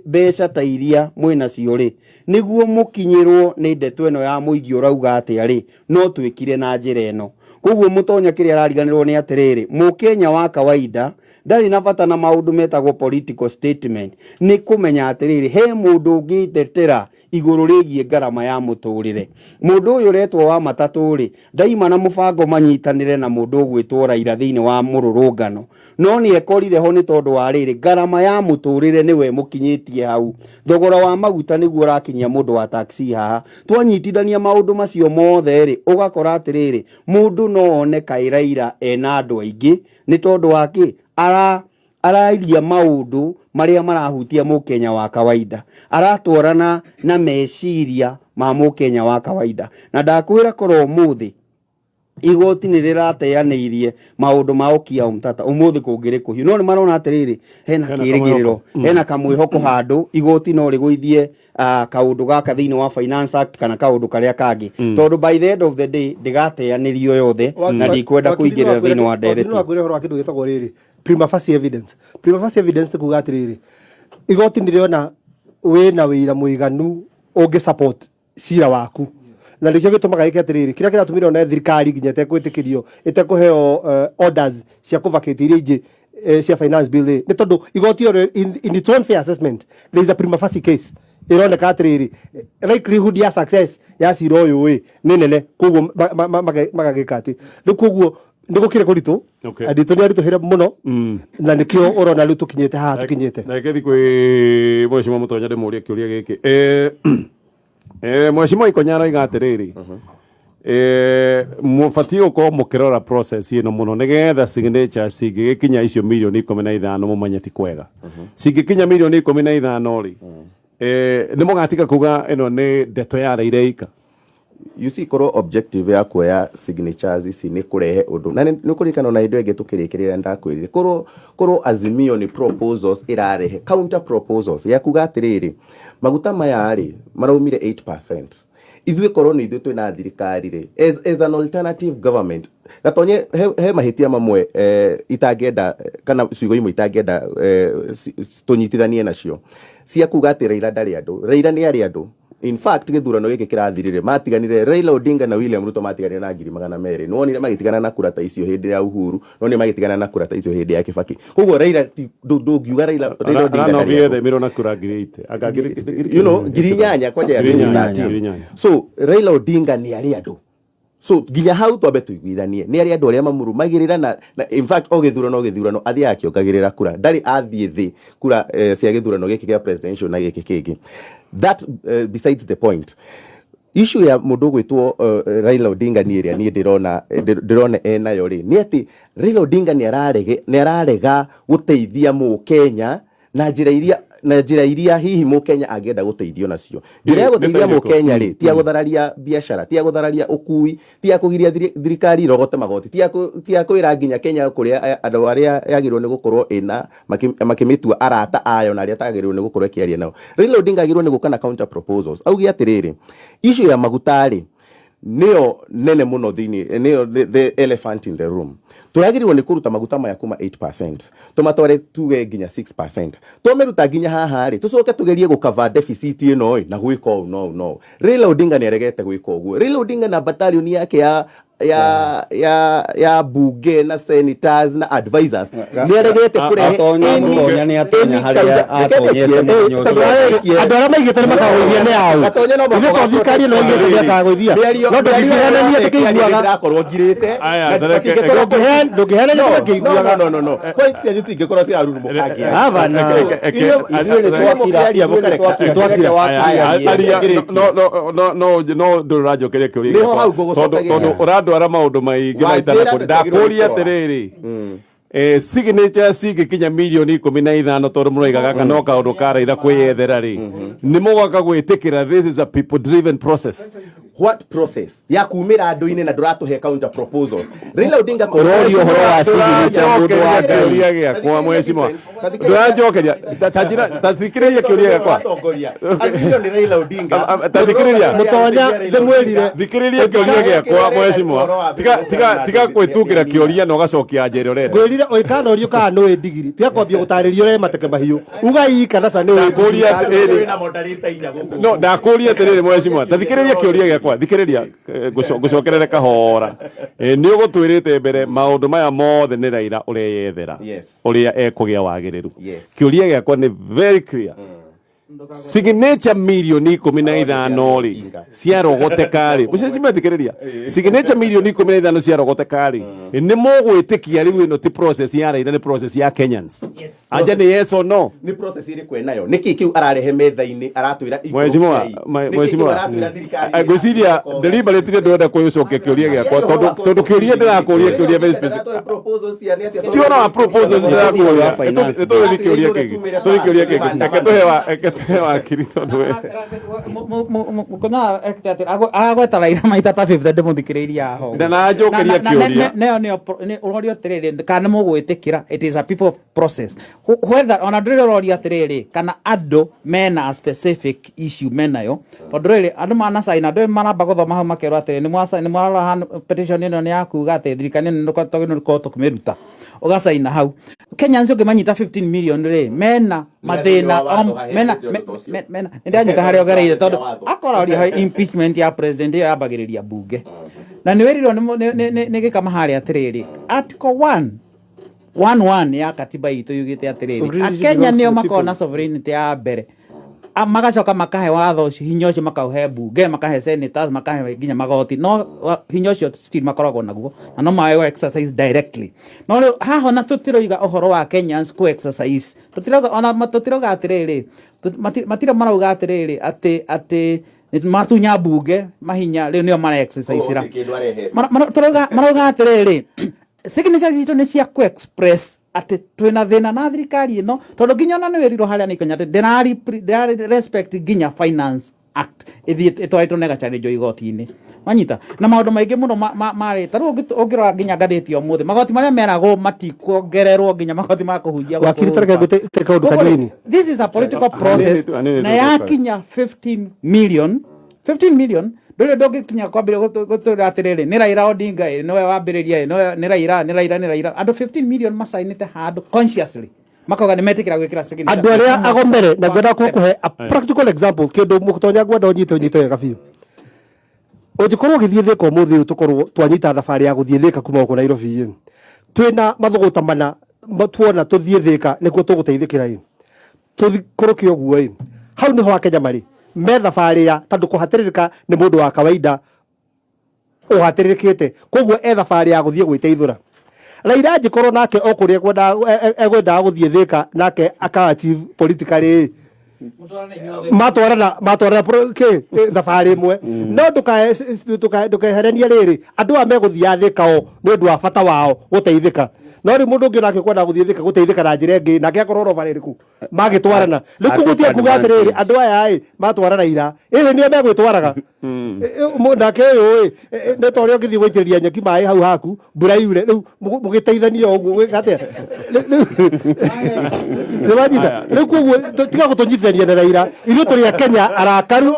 mbeca ta iria mwĩnacio rĩ, nĩguo mũkinyĩrwo nĩ ndeto ĩno ya mũingĩ ũrauga atĩa rĩ, no twĩkire na njĩra ĩno. Koguo Mũtonya kĩrĩa arariganĩrwo nĩ atĩrĩrĩ, mũkenya wa kawaida ndarĩ na bata na maũndũ metagwo political statement, nĩ kũmenya atĩrĩrĩ, he mũndũ ũngĩtetera igũrũ rĩgiĩ ngarama ya mũtũrĩre. Mũndũ ũyũ ũretwo wa matatũ rĩ, ndaima na mũbango manyitanĩre na mũndũ ũgwĩtwo Raila thĩinĩ wa mũrũrũngano, no nĩ ekorire ho nĩ tondũ wa rĩrĩ, ngarama ya mũtũrĩre nĩwe mũkinyĩtie hau, thogora wa maguta nĩguo ũrakinyia mũndũ wa taxi haha. Twanyitithania maũndũ macio mothe rĩ, ũgakora atĩrĩrĩ, mũndũ no one kaĩ Raila ena andũ aingĩ nĩ tondũ wa kĩ? Arairia maũndũ marĩa marahutia mũkenya wa kawaida, aratwarana na meciria ma mũkenya wa kawaida. Na ndakwĩra korwo ũmũthĩ igoti nĩ rĩrateanĩirie maũndũ ma Okiya Omtata, ũmũthĩ kũngĩrĩ kũhiũ, no nĩ marona atĩrĩrĩ, hena Hena kĩrĩgĩrĩro, kamwĩhoko. Hena kamwĩhoko handũ igoti no rĩgũithie kaũndũ gaka thĩinĩ wa Finance Act kana kaũndũ karĩa kangĩ, tondũ by the end of the day ndĩgateanĩrio yothe, na ndikwenda kũingĩrĩra thĩinĩ wa ndereti. No akwĩre ũhoro wa kĩndũ gĩtagwo rĩrĩ prima facie evidence. Prima facie evidence nĩ kuga atĩrĩrĩ, igoti nĩ rĩona wĩna wĩira mũiganu ũngĩ support cira waku, na nĩkĩo gĩtũmaga gĩke atĩrĩrĩ, kĩrĩa kĩratũmire ona thirikari nginya ĩtegwĩtĩkĩrio, ĩtekũheo orders cia kũvacate iria ingĩ cia finance bill rĩ, nĩ tondũ igoti oro in its own fair assessment there is a prima facie case ĩroneka atĩrĩrĩ, likelihood ya success ya cira ũyũ ĩ nĩ nene, koguo magagĩka atĩ rĩu koguo nĩ gũkĩrĩ kũritũ. Anditũ nĩ aritũhĩre mũno, na nĩkĩo ũrona rĩu tũkinyĩte haha tũkinyĩte. Reke thi kwĩ Mheshimiwa Mũtonya ndĩmũrie kĩũria gĩkĩ. Mheshimiwa Ikonya aroiga atĩrĩrĩ, mũbatiĩ gũkorwo mũkĩrora process ĩno mũno nĩgetha signatures cingĩgĩkinya icio mirioni 15 mũmenye ti kwega. Cingĩkinya mirioni 15 rĩ, nĩ mũgatiga kuga ĩno nĩ ndeto ya Raila ika? You see, korwo objective ya kuoya signatures ici nĩ kũrehe ũndũ na nĩ kũririkana ona hĩndĩ ĩyo ĩngĩ tũkĩrĩkĩrĩra ndakwĩrire korwo Azimio nĩ proposals ĩrarehe, counter proposals ya kuga atĩrĩrĩ, maguta maya rĩ maraumire 8%, ithuĩ korwo nĩ ithuĩ twĩna thirikari rĩ, as an alternative government. Gatonye he mahĩtia mamwe itangĩenda kana ciugo imwe itangĩenda tũnyitithanie nacio cia kuga atĩ Raila ndarĩ andũ. Raila nĩ arĩ andũ. In fact, gĩthurano gĩkĩ kĩrathirire matiganire, Raila Odinga na William Ruto matiganire na 200,000. Nĩwonire magĩtigana na kura ta icio hĩndĩ ya Uhuru, nĩwonire magĩtigana na kura ta icio hĩndĩ ya Kibaki. Koguo Raila ndũngiuga Raila Odinga ndarĩ Aranobie andũ. themirwo na kura 80,000. Anga 8,000 kwanja ya 8,000, 2013. 8,000. So Raila Odinga nĩ arĩ andũ, so nginya hau twambe tũiguithanie nĩ arĩ andũ arĩa mamũrũmagĩrĩra na in fact o gĩthurano athiaga akĩongagĩrĩra kura, ndarĩ athiĩ thĩ kura cia gĩthurano gĩkĩ kĩa presidential na gĩkĩ kĩngĩ. That besides the point, issue ya mũndũ ũgwĩtwo Raila Odinga niĩ ĩrĩa niĩ ndĩrona enayo rĩ, nĩ atĩ Raila Odinga nĩ ararega gũteithia mũkenya na njĩra iria hihi mũkenya angĩenda gũteithio nacio. Njĩra ya Nĩ gũteithia ta irĩkũ? mũkenya rĩ, ti ya gũthararia biacara, ti ya gũthararia ũkui, ti ya kũgiria thirikari irogote magoti, ti ya kwĩra nginya Kenya kũrĩa andũ arĩa yagĩrĩirwo nĩ gũkorwo ĩna makĩmĩtua arata ayo na arĩa atagĩrĩirwo nĩ gũkorwo ĩkĩaria nao. Raila Odinga agĩrĩirwo nĩ gũka na counter proposals, auge atĩrĩrĩ, issue ya maguta rĩ, nĩyo nene mũno thĩinĩ, nĩyo the elephant in the room. Tũragĩrĩirwo nĩ kũruta maguta maya kuma 8% tũmatware tuge nginya 6%. Twamĩruta nginya haha rĩ, tũcoke tũgerie gũcover deficit ĩno ĩ na gwĩka ũũ no ũũ no ũũ. Raila Odinga nĩ aregete gwĩka ũguo. Raila Odinga na battalion yake ya bunge na senators na advisors nĩ aregete kũrehe Gatonya Mũtonya nĩ atonya any harĩa atonyete mũthenya ũcio. Andũ arĩa maigĩte nĩ makagũithia nĩ ao. Gatonya no Ithuĩ to thirikari ĩno ĩigĩte nĩ akagũithia, no ndũngĩkĩhenania tũkĩiguaga. Ndĩrakorwo ngirĩte. Aya, Na Ndũngĩhenania tũkĩiguaga. No, point cianyu cingĩkorwo cirarurumũkangia. Havana. Ithuĩ nĩ twakira, ithuĩ nĩ twakira, Twakira. kĩrĩa wakira. Aria, no ndũrĩ ũranjokeria kĩũria Nĩho gĩakwa. hau ngũgũcokagia. Tondũ ũrandwara maũndũ maingĩ maita na Wanjĩra kũndĩ nĩ twagĩrĩirwo ndakũria nĩ kũrora. atĩrĩrĩ. Signature cingĩkinya mirioni 15, tondũ mũroiga gaka no kaũndũ ka Raila kwĩyethera rĩ, nĩ mũgoka gwĩtĩkĩra this is a people driven process? What process ya kumira andũ-inĩ na ndũratũhe counter proposals? Raila Odinga Ũroria ũhoro wa signature, mũndũ wa Ngai. Kĩũria gĩakwa, mheshimiwa, ndũranjokeria. Ta njĩra, ta thikĩrĩria kĩũria gĩakwa. Atongoria Azimio nĩ Raila Odinga. Ta thikĩrĩria. Mũtonya, ndĩmwĩrire. Thikĩrĩria kĩũria gĩakwa, mheshimiwa. Tiga gwĩtungĩra kĩũria na ũgacokia njĩra ũrenda. Ngwĩrire ũikanorio kana nĩ ndigiri, tiga kwambia gũtarĩria ũrĩa mateke mahiũ, uga ii kana ca nĩ. Ndakũria atĩrĩrĩ. Na moderator inya gũkũ. No ndakũria atĩrĩrĩ, mheshimiwa, ta thikĩrĩria kĩũria gĩakwa, thikĩrĩria, ngũcokerere kahora. Nĩ ũgũtwĩrĩte mbere maũndũ maya mothe nĩ Raila ũreyethera ũrĩa ekũgĩa wagĩrĩru. Kĩũria gĩakwa nĩ very clear: signature mirioni 15 rĩ, ciarogoteka rĩ, mũcecime, thikĩrĩria, signature mirioni 15 ciarogoteka rĩ, nĩ mũgwĩtĩkia rĩu ĩno ti process ya Raila, nĩ process ya Kenyans? Anja nĩ yes or no. Nĩ process ĩrĩkũ ĩnayo? Nĩkĩ kĩu ararehe metha-inĩ aratwĩra? Mheshimiwa, mheshimiwa, ngwĩciria deliberately ndĩrenda kwĩũcokia kĩũria gĩakwa, tondũ kĩũria ndĩrakũria kĩũria very specific, ti ũhoro wa proposals ndĩrakũria. Finance. Tũgĩthiĩ kĩũria kĩngĩ, tũgĩthiĩ kĩũria kĩngĩ. Reke tũhe wakiri tondũ we Mukonya agweta Raila maita ta 50, ndĩmũthikĩrĩirie aho. Ndananjokeria kĩũria. Neyo nĩyo ũrorio atĩrĩrĩ, kana nĩ mũgwĩtĩkĩra it is a people process. Whether ona ndũrĩ ũroria atĩrĩrĩ, kana andũ mena a specific issue menayo, tondũ rĩrĩ andũ manacaina, andũ maramba gũthoma hau makerwo atĩrĩ, nĩ mwarora petition ĩno nĩ ya kuga atĩ thirikari ĩno nĩ tũkorwo tũkĩmĩruta, ũgacaina hau. Kenyans ũngĩmanyita 15 million rĩ, mena mathĩna mena mena nĩ ndanyita harĩa ũgereire, tondũ akoraria impeachment ya president ĩyo yambagĩrĩria bunge, na nĩ wĩrirwo nĩ gĩkama harĩa atĩrĩrĩ, article 1 1 1 ya katiba itũ yugĩte atĩrĩrĩ, akenya nĩo makoragwo na sovereignty ya mbere, magacoka makahe watho ũcio, hinya ũcio makauhe bunge, makahe senators, makahe nginya magoti, no hinya ũcio still makoragwo naguo na no mawe exercise directly. No rĩu haha ona tũtiroiga ũhoro wa Kenyans ku exercise, tũtirauga ona tũtirauga atĩrĩrĩ, matirĩ marauga atĩrĩrĩ atĩ matunya bunge mahinya rĩu nĩo mara exercise ra. Marauga atĩrĩrĩ, signature citũ nĩ cia ku express atĩ twĩna thĩna na thirikari ĩno, tondũ nginya ona nĩ wĩrirwo harĩa nĩ Kenya atĩ ndĩrari respect nginya Finance Act ĩthiĩ ĩtwarĩtwo na ĩgacharĩnjwo igoti-inĩ, wanyita, na maũndũ maingĩ mũno marĩ ta rĩu ũngĩrora nginya ngathĩti ya ũmũthĩ, magoti marĩa meragwo matikuongererwo, nginya magoti ma kũhunjia gũkũ. Wakiri, tareke ngwĩte kaũndũ Koguo rĩ, kanini. This is a political process Anini na tu. Yakinya 15 million, 15 million ndũrĩ ndũngĩkinya kwambĩrĩria gũtwĩra atĩrĩrĩ, nĩ Raila Odinga ĩ nĩwe wambĩrĩria ĩ nĩwe, nĩ Raila, nĩ Raila, nĩ Raila. Andũ 15 million macainĩte handũ consciously makauga nĩ metĩkĩra gwĩkĩra signature. Andũ arĩa agomere, na ngwenda kũhe a practical example, kĩndũ mũtonya ngwenda ũnyite wega biũ. Ũngĩkorwo ũgĩthiĩ Thĩka ũmũthĩ ũyũ, tũkorwo twanyita thabarĩ ya gũthiĩ Thĩka kuma gũkũ Nairobi ĩ, twĩna mathũgũta mana tuona tũthiĩ Thĩka nĩkuo tũgũteithĩkĩra ĩ, tũkũrũke ũguo ĩ, hau nĩho akenya marĩ me thabarĩ ya, tondũ kũhatĩrĩrĩka nĩ mũndũ wa kawaida ũhatĩrĩrĩkĩte, koguo e thabarĩ ya gũthiĩ gwĩteithũra. Raila angĩkorwo nake o kũrĩa egwendaga gũthiĩ Thĩka, nake aka achieve politically, matwarana thabarĩ ĩmwe, no ndũkeherenie rĩrĩ andũ aya megũthiaga Thĩka o nĩ ũndũ wa bata wao gũteithĩka. No rĩu mũndũ ũngĩ nake kwenda gũthiĩ Thĩka gũteithĩka na njĩra ĩngĩ, nake akorwo ro barĩ ĩrĩkũ magĩtwarana rĩu kũgutia kuga atĩrĩrĩ, andũ aya ĩ matwara Raila ĩhĩ nĩo megwĩtwaraga nake ũyũ ĩ nĩ ta ũrĩa ũngĩthiĩ gũitĩrĩria nyeki maĩ hau haku mbura yure, rĩu mũgĩteithania ũguo gwĩka atĩa? Nĩ wanyita rĩu? Koguo tiga gũtũnyitithania na Raila, ithuĩ tũrĩ a Kenya arakaru,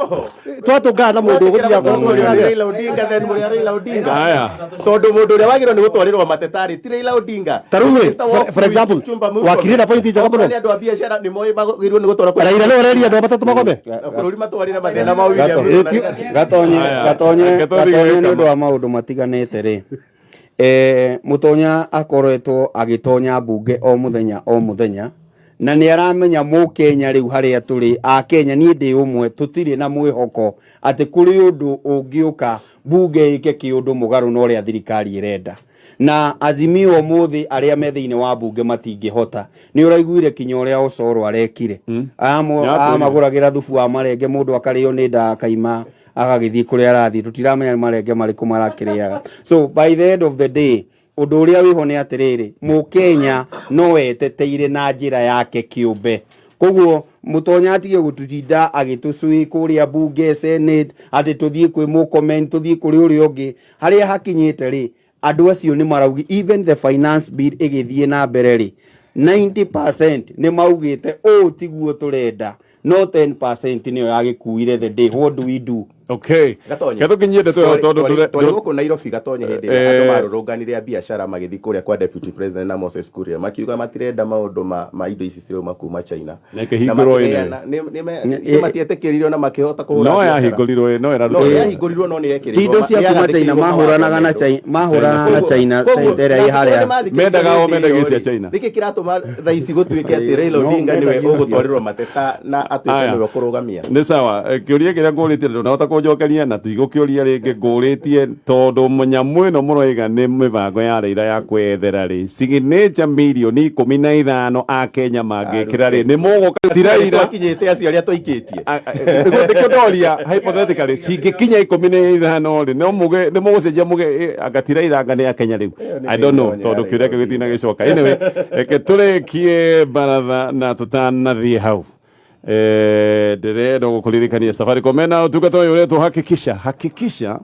twatũngana na mũndũ ũgũthiaga. Raila Odinga, then mũrĩ a Raila Odinga. Haya. Tondũ mũndũ ũrĩa wagĩrĩirwo nĩ gũtwarĩrwo matetarĩ ti Raila Odinga. Ta rĩu ĩ, Mr. for example, Kipchumba Murkomen. wakiri na point njega mũno. Okorwo nĩ andũ a biacara nĩ moĩ magĩrĩirwo nĩ gũtwara kũrĩ- Raila nĩwe ũreria andũ a matatũ magome. Bũrũri matwarĩre mathĩna ma William Ruto na Rigathi. Gatonye. Aya, Gatonye. reke tũthiĩ Gatonye, gwĩka nĩ ũndũ wa maũndũ matiganĩte rĩ, mũtonya akoretwo agĩtonya mbunge o mũthenya o mũthenya, na nĩ aramenya mũkenya rĩu harĩa tũrĩ akenya, niĩ ndĩ ũmwe, tũtirĩ na mwĩhoko atĩ kũrĩ ũndũ ũngĩũka mbunge ĩke kĩũndũ mũgarũ na ũrĩa thirikari ĩrenda. Na Azimio ũmũthĩ arĩa me thĩinĩ wa mbunge matingĩhota. Nĩ ũraiguire kinya ũrĩa Osoro arekire? Nĩatwĩrire. Amagũragĩra thubu wa marenge, mũndũ akarĩo nĩ nda akaima agagĩthiĩ kũrĩa arathiĩ, tũtiramenya nĩ marenge marĩkũ marakĩrĩaga. So by the end of the day, Ũndũ ũrĩa wĩho nĩ atĩrĩrĩ, Mũkenya no eteteire na njĩra yake kĩũmbe. Koguo Mũtonya atige gũtũtinda agĩtũcui kũrĩa bunge, Senate, atĩ tũthiĩ kwĩ Murkomen, tũthiĩ kũrĩ ũrĩa ũngĩ. Harĩa hakinyĩte rĩ, andũ acio nĩ maraugi, even the finance bill ĩgĩthiĩ na mbere rĩ, 90% nĩ maugĩte ũũ tiguo tũrenda, no 10% nĩyo yagĩkuire the day. What do we do? Okay. Gatonye. Gatũkinyie ndeto ĩyo tondũ Twarĩ gũkũ Nairobi, Gatonye, hĩndĩ ĩrĩa andũ marũrũnganire a biacara magĩthiĩ kũrĩa kwa Deputy President na Moses Kuria, makiuga matirenda maũndũ ma indo ici cirauma kuma China. Na ĩkĩhingũrwo Na ĩnĩ. makĩheana- nĩ matietĩkĩririo na makĩhota kũhũra No biacara. yahingũrirwo ĩ, no No ĩraruta. yahingũrirwo, no nĩ yekĩrirwo Ti indo cia kuma China, mahũranaga na China, mahũranaga na China center ĩrĩa ĩ harĩa. Mendaga o mendagia cia China. Nĩkĩ kĩratũma thaa ici gũtuĩke atĩ Raila No, Odinga nĩwe mendagia icio. ũgũtwarĩrwo mateta na atuĩke Aya. nĩwe ũkũrũgamia? Nĩ sawa. Kĩũria kĩrĩa ngũrĩtie ndũnahota kũnjokeria na tigũkĩũria rĩngĩ. Ngũrĩtie tondũ nyamũ ĩno mũroiga nĩ mĩbango ya Raila ya kwethera rĩ, signature 15 mirioni a Kenya mangĩkĩra rĩ, nĩ mũgũka ti Raila? Twakinyĩte acio arĩa twaikĩtie. Nĩkĩo ndoria, hypothetically, cingĩkinya 15 rĩ, no muge nĩ mũgũcenjia muge anga ti Raila, anga nĩ a Kenya rĩu? I don't know, tondũ kĩũria kĩu gĩtina gĩcoka. Anyway, reke tũrĩkie baratha na tũtanathiĩ hau, ndĩrenda gũkũririkania Safaricom mena ũtungata ũyũ ũretwo Hakikisha. Hakikisha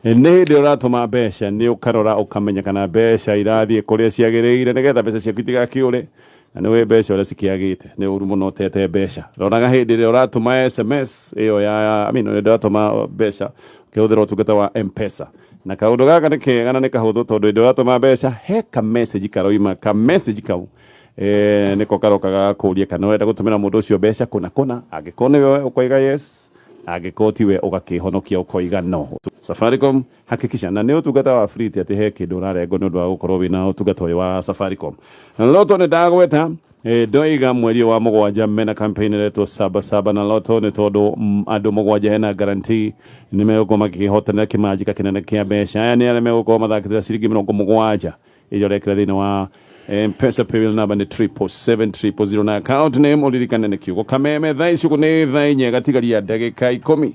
nĩ hĩndĩ ũratũma mbeca, nĩ ũkarora ũkamenya kana mbeca irathiĩ kũrĩa ciagĩrĩire, nĩgetha mbeca ciaku itigakĩũre. Na nĩ wĩ mbeca ũrĩa cikĩagĩte, nĩ ũru mũno ũtete mbeca. Roraga hĩndĩ ĩrĩa ũratũma SMS ĩyo ya, I mean, hĩndĩ ũratũma mbeca ũkĩhũthĩra ũtungata wa M-Pesa. Na kaũndũ gaka nĩ kega na nĩ kahũthũ, tondũ hĩndĩ ĩrĩa ũratũma mbeca, he ka message karoima. Ka message kau nĩko karoka gagakũria kana ũrenda gũtũmĩra mũndũ ũcio mbeca kũna kũna. Angĩkorwo nĩwe, ũkoiga yes; angĩkorwo tiwe, ũgakĩhonokia ũkoiga no. Safaricom Hakikisha, na nĩ ũtungata wa free, ti atĩ he kĩndũ ũrarengwo nĩ ũndũ wa gũkorwo wĩna ũtungata ũyũ wa Safaricom. Lotto nĩ ndagweta. Ndoiga mweri ũyũ wa mũgwanja mena campaign ĩretwo Saba Saba na Lotto, nĩ tondũ andũ mũgwanja hena guarantee nĩ megũkorwo makĩhotanĩra kĩmanjĩka kĩnene kĩa mbeca. Aya nĩ arĩa megũkorwo mathakĩte ciringi 70 iria ũrekĩra thĩinĩ wa M-Pesa paybill number nĩ 777 000, na account name ũririkane nĩ kiugo Kameme. Thaa ici ũguo nĩ thaa 4 gatigaria ndagĩka 10.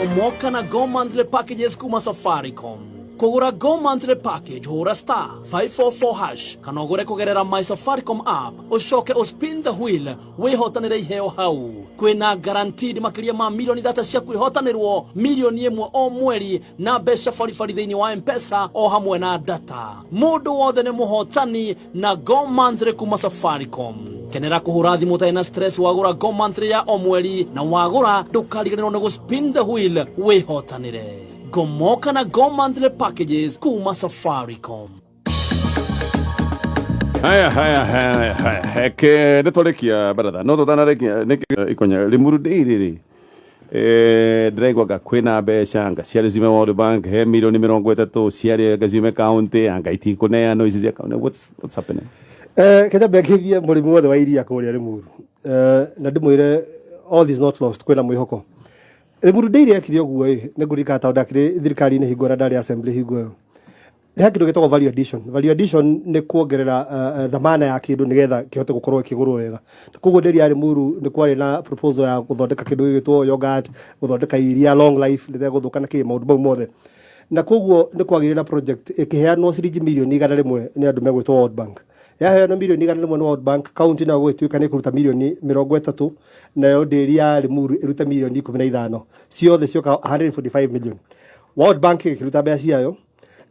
Omoka na Go Monthly Packages kuma Safaricom. Kũgũra Go Monthly Package, hũra *544# kana ũgũre kũgerera My Safaricom app, ũcoke ũspin the wheel wĩhotanĩre iheo hau. Kwĩna guaranteed makĩria ma 3 mirioni cia kwĩhotanĩrwo, 1 mirioni o mweri, na mbeca baribari thĩinĩ wa M-Pesa o hamwe na data. Mũndũ wothe nĩ mũhotani na Go Monthly kuma Safaricom. Kenera kũhũra thimũ ũtarĩ na stress wagũra Go Monthly ya o mweri, na wagũra ndũkariganĩrwo nĩ gũspin the wheel wĩhotanĩre. Gomoka na Go Monthly Packages kuma Safaricom. Haya, haya, haya, haya, heke nĩ twarĩkia baratha, no tũtanarĩkia nĩ ikonya Limuru Dairy rĩ, ndĩraigua anga kwĩna mbeca anga ciarĩ ciume World Bank, he 30 mirioni ciarĩ anga ciume county, anga itikũneanwo ici cia county. What's happening? Kenya mbengithie mũrĩmi wothe wa iria kũrĩa Limuru, na ndĩmwĩre all is not lost, kwĩna mwĩhoko. Limuru Dairy ekire ũguo ĩ, nĩ ngũririkana tondũ ndakĩrĩ thirikari-inĩ hingo ĩrĩa ndarĩ assembly hingo ĩyo, nĩ he kĩndũ gĩtagwo value addition. Value addition nĩ kuongerera thamana ya kĩndũ nĩgetha kĩhote gũkorwo ĩkĩgũrwo wega. Koguo ndĩri ya Limuru nĩ kwarĩ na proposal ya gũthondeka kĩndũ gĩgĩtwo yogurt, gũthondeka iria long life rĩtegũthũka na kĩ maũndũ mau mothe, na koguo nĩ kwagĩire na project ĩkĩheanwo ciringi 100 mirioni nĩ andũ megwĩtwo World Bank. Yaheanwo 100 mirioni 100 nĩ World Bank, county nayo gũgĩtuĩka nĩ ĩkũruta 30 mirioni, nayo ndĩri ya Limuru ĩrute 15 mirioni, ciothe cioka 145 million. World Bank ĩgĩkĩruta mbeca ciayo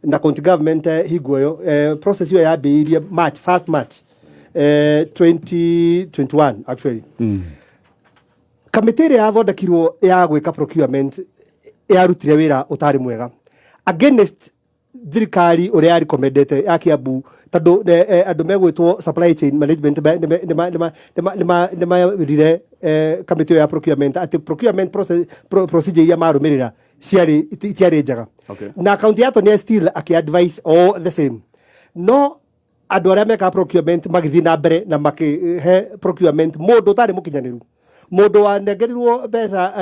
na county government. Hingo ĩyo process ĩyo yambĩrĩirie March, first March 2021 actually. Kamĩtĩ ĩrĩa yathondekirwo ya gwĩka procurement yarutire wĩra ũtarĩ mwega against thirikari ũrĩa yarecommendete ya Kiambu, tondũ andũ megwĩtwo supply chain management nĩ marire kamĩtĩ ĩyo ya procurement atĩ procurement process, procedure iria marũmĩrĩra ciarĩ itiarĩ njega. Na county attorney still akĩ-advise all the same, no andũ arĩa mekaga procurement magĩthiĩ na mbere na makĩhe procurement mũndũ ũtarĩ mũkinyanĩru, mũndũ wanengerirwo mbeca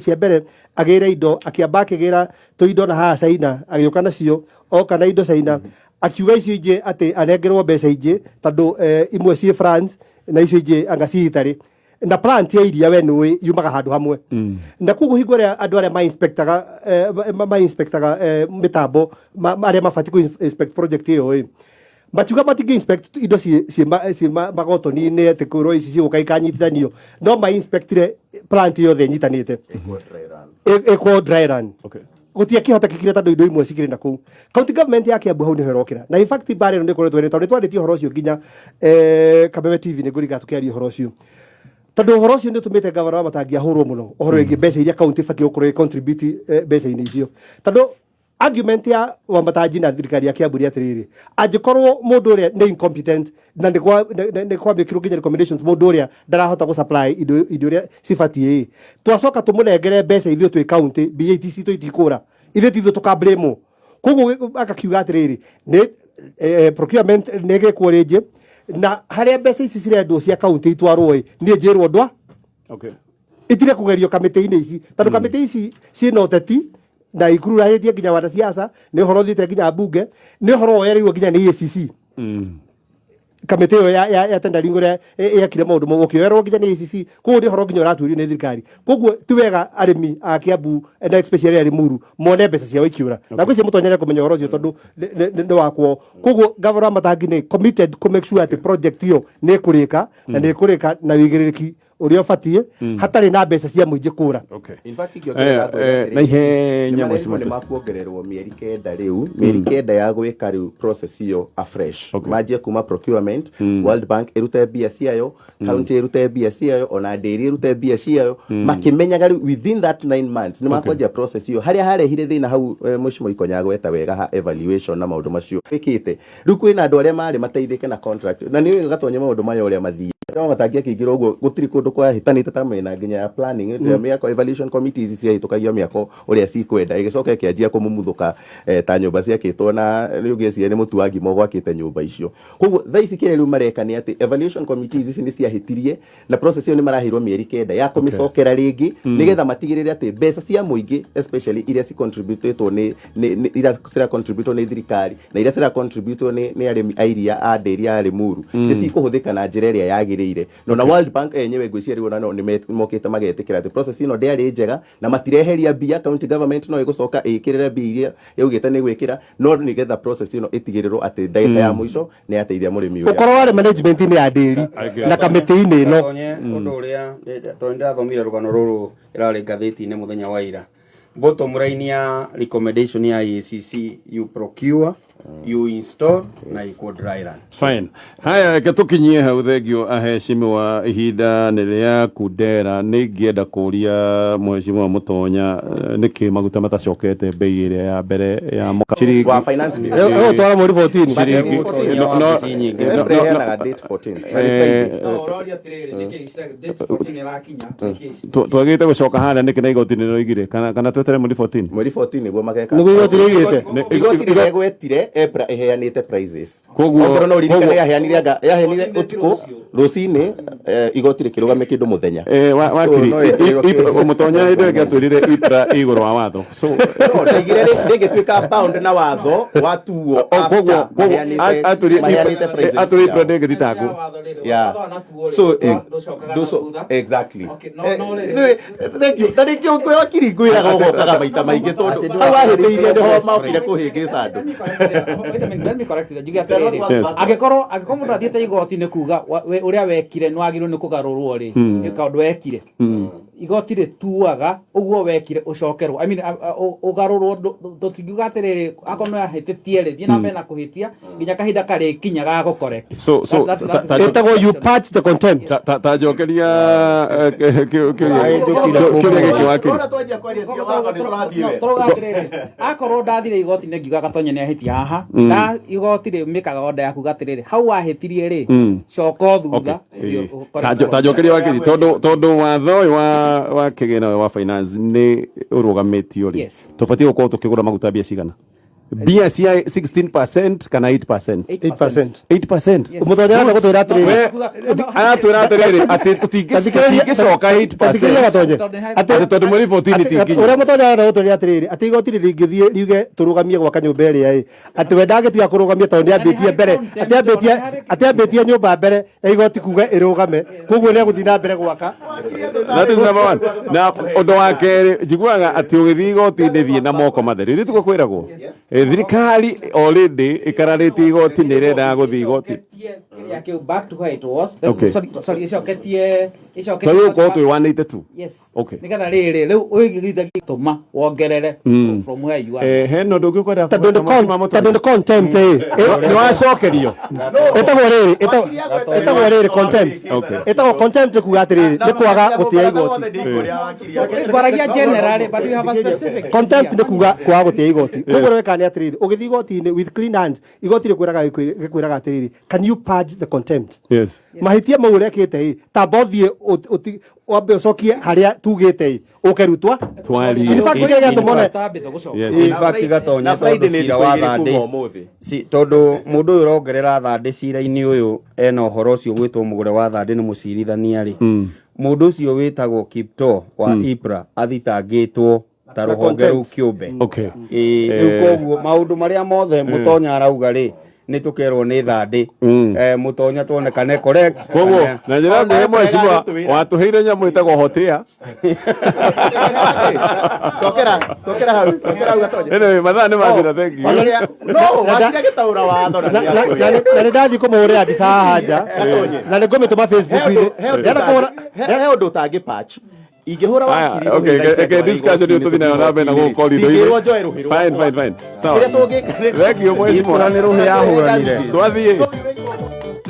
cia mbere agĩre indo, akĩamba akĩgĩra tũindo na haha China, agĩũka nacio, oka na indo China, akiuga icio ingĩ atĩ anengerwo mbeca ingĩ tondũ imwe ciĩ France na icio ingĩ anga ciĩ Italy. Na plant ya iria we nĩ yumaga handũ hamwe, na koguo hingo ĩrĩa andũ arĩa ma-inspectaga ma-inspectaga mĩtambo arĩa mabatiĩ kũ inspect project ĩyo ĩ matiuga matingĩ inspect indo ciĩ magotoni-inĩ atĩ kwĩrwo ici cigũka ikanyitithanio, no ma-inspectire plant yothe ĩnyitanĩte ĩkwo dry run. Gũtiakĩhotekekire tondũ indo imwe cikĩrĩ na kũu county government ya Kiambu hau nĩho ĩrokĩra. Na in fact mbara ĩno nĩ ĩkoretwo ĩrĩ tondũ nĩ twarĩtie ũhoro ũcio nginya Kameme TV, nĩ ngũringa tũkĩaria ũhoro ũcio, tondũ ũhoro ũcio nĩ ũtũmĩte gavana wa Matangi ahũrwo mũno ũhoro wĩgiĩ mbeca iria county ĩbatiĩ gũkorwo ĩ contribute mbeca-inĩ icio, tondũ argument ya Wamatanji na thirikari ya Kiambu nĩ atĩrĩrĩ, angĩkorwo mũndũ ũrĩa nĩ incompetent na nĩ kwambĩkirwo nginya recommendations, mũndũ ũrĩa ndarahota gũ supply indo iria cibatiĩ ĩ, twacoka tũmũnengere mbeca ithuĩ twĩ county, mbia citũ itikũra, ithuĩ ti ithuĩ tũka-blame. Koguo akakiuga atĩrĩrĩ, nĩ procurement nĩ ĩgĩkwo rĩngĩ, na harĩa mbeca ici cirendwo cia county itwarwo ĩ, niĩ njĩrwo ndwa itire kũgerio kamĩtĩ-inĩ ici, tondũ kamĩtĩ ici ciĩna ũteti na ikururahĩtie nginya wanasiasa. Nĩ ũhoro ũthiĩte nginya mbunge, nĩ ũhoro woereirwo nginya nĩ EACC. Kamĩtĩ ĩyo ya tendering ũrĩa yekire maũndũ mau ũkĩoerwo nginya nĩ EACC. Koguo nĩ ũhoro nginya ũratuĩrio nĩ thirikari. Koguo ti wega arĩmi a Kiambu na especially a Limuru mone mbeca ciao ikiũra, na ngwĩciria mũtonyere kũmenya ũhoro ũcio tondũ nĩ wakwao. Koguo gavana wa Matangi nĩ committed kũ make sure atĩ project ĩyo nĩ ĩkũrĩka na nĩ ĩkũrĩka na wĩigĩrĩrĩki ũrĩa ũbatiĩ, hatarĩ na mbeca cia mũingĩ kũra. In fact, ingĩongerera ngwĩra atĩrĩrĩ, Na ihenya. nĩ Mheshimiwa. Nĩ makuongererwo mĩeri 9 rĩu, mĩeri 9 ya gwĩka rĩu process ĩyo afresh. Manjie kuma procurement, World Bank ĩrute mbia ciayo, county ĩrute mbia ciayo, ona ndĩri ĩrute mbia ciayo, makĩmenyaga rĩu within that 9 months nĩ makwanjia process ĩyo. Harĩa harehire thĩna hau, Mheshimiwa Ikonya agweta wega ha evaluation na maũndũ macio ĩkĩte. Rĩu kwĩna andũ arĩa marĩ mateithĩke na contract, na nĩ gatonye maũndũ maya ũrĩa mathiĩ Matangi akĩingĩra ũguo, gũtirĩ kũndũ kwahĩtanĩte ta mĩena nginya ya planning ya mĩako. Evaluation committees ciahĩtũkagio mĩako ũrĩa cikwenda, ĩgĩcoka ĩkĩanjia kũmumuthũka ta nyũmba ciakĩtwo na rĩu ngĩciria nĩ mũtu wa ngima ũgwakĩte nyũmba icio. Koguo thaa ici kĩrĩa rĩu mareka nĩ atĩ evaluation committees ici nĩ ciahĩtirie na process ĩyo, nĩ maraheirwo mĩeri 9 ya kũmĩcokera rĩngĩ, nĩgetha matigĩrĩre atĩ mbeca cia mũingĩ, especially iria cicontributĩtwo nĩ iria ciracontributwo nĩ thirikari na iria ciracontributwo nĩ arĩmi a iria a ndĩri ya Limuru, nĩ cikũhũthĩka na njĩra ĩrĩa yagĩrĩire. No na World Bank enyewe ngwĩciria rĩu ona no nĩ mokĩte magetĩkĩra atĩ process ĩno ndĩarĩ njega na matireheria mbia. County government no ĩgũcoka ĩkĩrĩre mbia iria yaugĩte nĩ gwĩkĩra, no nĩgetha process ĩno ĩtigĩrĩrwo atĩ ndagĩka ya mũico nĩ yateithia mũrĩmi ũrĩa. Ũkorwo warĩ management-inĩ ya ndĩri na kamĩtĩ-inĩ ĩno. Gatonye, ũndũ ũrĩa tondũ nĩndĩrathomire rũgano rũrũ ĩrarĩ ngathĩti-inĩ mũthenya wa ira. Bottom line ya recommendation ya EACC, you procure, you install na iko dry run. Fine. Haya, reke tukinyie hau. Thengio aheshimiwa, ihinda nĩ rĩa kundera. Nĩ ingĩenda kũria mheshimiwa Mũtonya, nĩkĩ maguta matacokete bei ĩrĩa ya mbere ya mwaka ciringi Wa finance bill. Ĩgũtwara mweri 14. Ciringi- Mũtonya no- wabici nyingĩ. no- Ĩheanaga date 14 na nĩ Friday. No, ũroria atĩrĩrĩ, nĩkĩ date 14 ĩrakinya, nĩkĩ Twagĩrĩte gũcoka harĩa nĩkĩ na igoti nĩ rĩoigire kana twetere mweri 14? Mweri 14 nĩguo mageka. Nĩguo igoti rĩoigĩte? Igoti rĩregwetire EPRA ĩheanĩte prices. Koguo- Okorwo no ũririkane, yaheanire anga yaheanire 14 ũtukũ rũcinĩ, igoti rĩkĩrũgamia kĩndũ mũthenya. Wakiri So, no yetererwo Mũtonya hĩndĩ ĩyo ĩngĩ atwĩrire EPRA igũrũ wa watho, so No, ndaigire ndĩngĩtuĩka bound na watho watuo O, koguo after koguo maheanĩte prices atwĩrire EPRA ciao. ndĩngĩthitangwo. Yeah. So, exactly. Thank you. Na nĩkĩo ngwĩ wakiri ngwĩraga ũgokaga maita maingĩ, tondũ hau wahĩtĩirie nĩho mokire kũhĩngĩca andũ. Let me correct that. Njuge atĩrĩrĩ, angĩkorwo mũndũ athiĩte igoti-inĩ kuga ũrĩa wekire nĩ wagĩrĩirwo nĩ kũgarũrwo rĩ, nĩ kaũndũ wekire, igoti rĩtuaga ũguo wekire ũcokerwo, I mean, ũgarũrwo. Tũtingiuga atĩrĩrĩ, akorwo nĩ ahĩtĩtie rĩ, thiĩ na mbere na kũhĩtia nginya kahinda karĩkinya ga gũ-correct. So, Ĩtagwo you patch the contempt. Ta njokeria kĩũria gĩkĩ, wakiri. Ũrona twanjia kwaria cia watho nĩ tũrathiĩ wega. Tũrauga atĩrĩrĩ, akorwo ndathire igoti-inĩ ngiuga Gatonye nĩ ahĩtia haha, nda igoti rĩmĩkaga order ya kuga atĩrĩrĩ, hau wahĩtirie rĩ, coka thutha ũthiĩ ũ-correct. Ta njokeria, wakiri, tondũ watho ũyũ wa kĩgĩna ũyũ wa finance nĩ ũrũgamĩtio rĩ, tũbatiĩ gũkorwo tũkĩgũra maguta mbia cigana? Mbia cia 16% kana 8%? 8%. 8%. Mũtonya arenda gũtwĩra atĩrĩrĩ We aratwĩra atĩrĩrĩ atĩ tũtingĩcoka Tathikĩrĩria 8%. Gatonye. Atĩ tondũ mweri 14 itinginya. Ũrĩa Mũtonya arenda gũtwĩra atĩrĩrĩ atĩ igoti rĩngĩthiĩ riuge tũrũgamie gwaka nyũmba ĩrĩa ĩ atĩ we ndangĩtiga kũrũgamia tondũ nĩambĩtie mbere atĩ ambĩtie nyũmba mbere ya igoti kuga ĩrũgame koguo nĩegũthiĩ na mbere gwaka. That is number one. Na ũndũ wa kerĩ njiguaga atĩ ũgĩthiĩ igoti-inĩ thiĩ na moko matheru. Ithuĩ tiguo kwĩragwo. Thirikari already ĩkararĩtie igoti nĩ ĩrendaga gũthiĩ igoti. Kĩrĩa kĩu back to where it was. Okay. Sorry, sorry, ĩcoketie ĩcoketie Twagĩrĩirwo gũkorwo twĩ 182. Yes. Okay. Nĩgetha rĩrĩ rĩu ũigithia tũma wongerere from where you are. Hena ũndũ ũngĩ ũkwenda Tondũ tondũ nĩ contempt ĩ nĩ wacokerio. Ĩtagwo rĩrĩ ĩtagwo rĩrĩ contempt. Okay. Ĩtagwo contempt kuga atĩrĩrĩ nĩ kwaga gũtĩa igoti. Ngwaragia generally, but we have a specific Contempt nĩ kuga kwaga gũtĩa igoti. Yes. Koguo weka nĩ atĩrĩrĩ ũgĩthiĩ igoti-inĩ with clean hands igoti rĩkwĩraga rĩkwĩraga atĩrĩrĩ can you purge the contempt? Yes. Mahĩtia mau ũrekĩte ĩ tamba ũthiĩ wambe ũcokie harĩa tugĩte ĩ ũke rutwa. Twarie. In fact, kĩrĩa gĩatũma one- Yes. In fact, Gatonya Na Friday tondũ nĩ cira thikũ wa igĩrĩ kuma thandĩ ũmũthĩ. Tondũ mũndũ ũyũ ũrongerera thandĩ cira-inĩ ũyũ ena ũhoro ũcio gwĩtwo mũgũre wa thandĩ nĩ mũcirithania rĩ, mũndũ ũcio wĩtagwo Kiptoo wa Ibra athitangĩtwo ta Na rũhonge rũu contempt. kĩũmbe. Okay. Ĩĩ, rĩu koguo maũndũ marĩa mothe Mũtonya arauga rĩ nĩ tũkerwo nĩ thandĩ. Mũtonya tuonekane correct. Koguo kana- na njĩra nguhĩ mheshimiwa watũheire nyamũ ĩtagwo hotia. Cokera, cokera hau, cokera hau Gatonye. Anyway, mathaa nĩ mathira, thank you. No, wakiri agĩtaũra watho na Na nĩakwĩra. nĩ ndathiĩ kũmũhũrĩra mbica haha nja na nĩ ngũmĩtũma Facebook-inĩ. Ndĩrenda kũhũra He ũndũ ũtangĩ patch ingĩhũra Aya, wakiri okay, okay, discussion ĩyo tũthiĩ nayo na mbere na gũkũ corridor-inĩ. Ndingĩrwo njoe rũhĩ Fine, fine, fine. Sawa. Kĩrĩa tũngĩka nĩ Thank you mheshimiwa. Ibra nĩ rũhĩ yahũranire. Twathiĩ.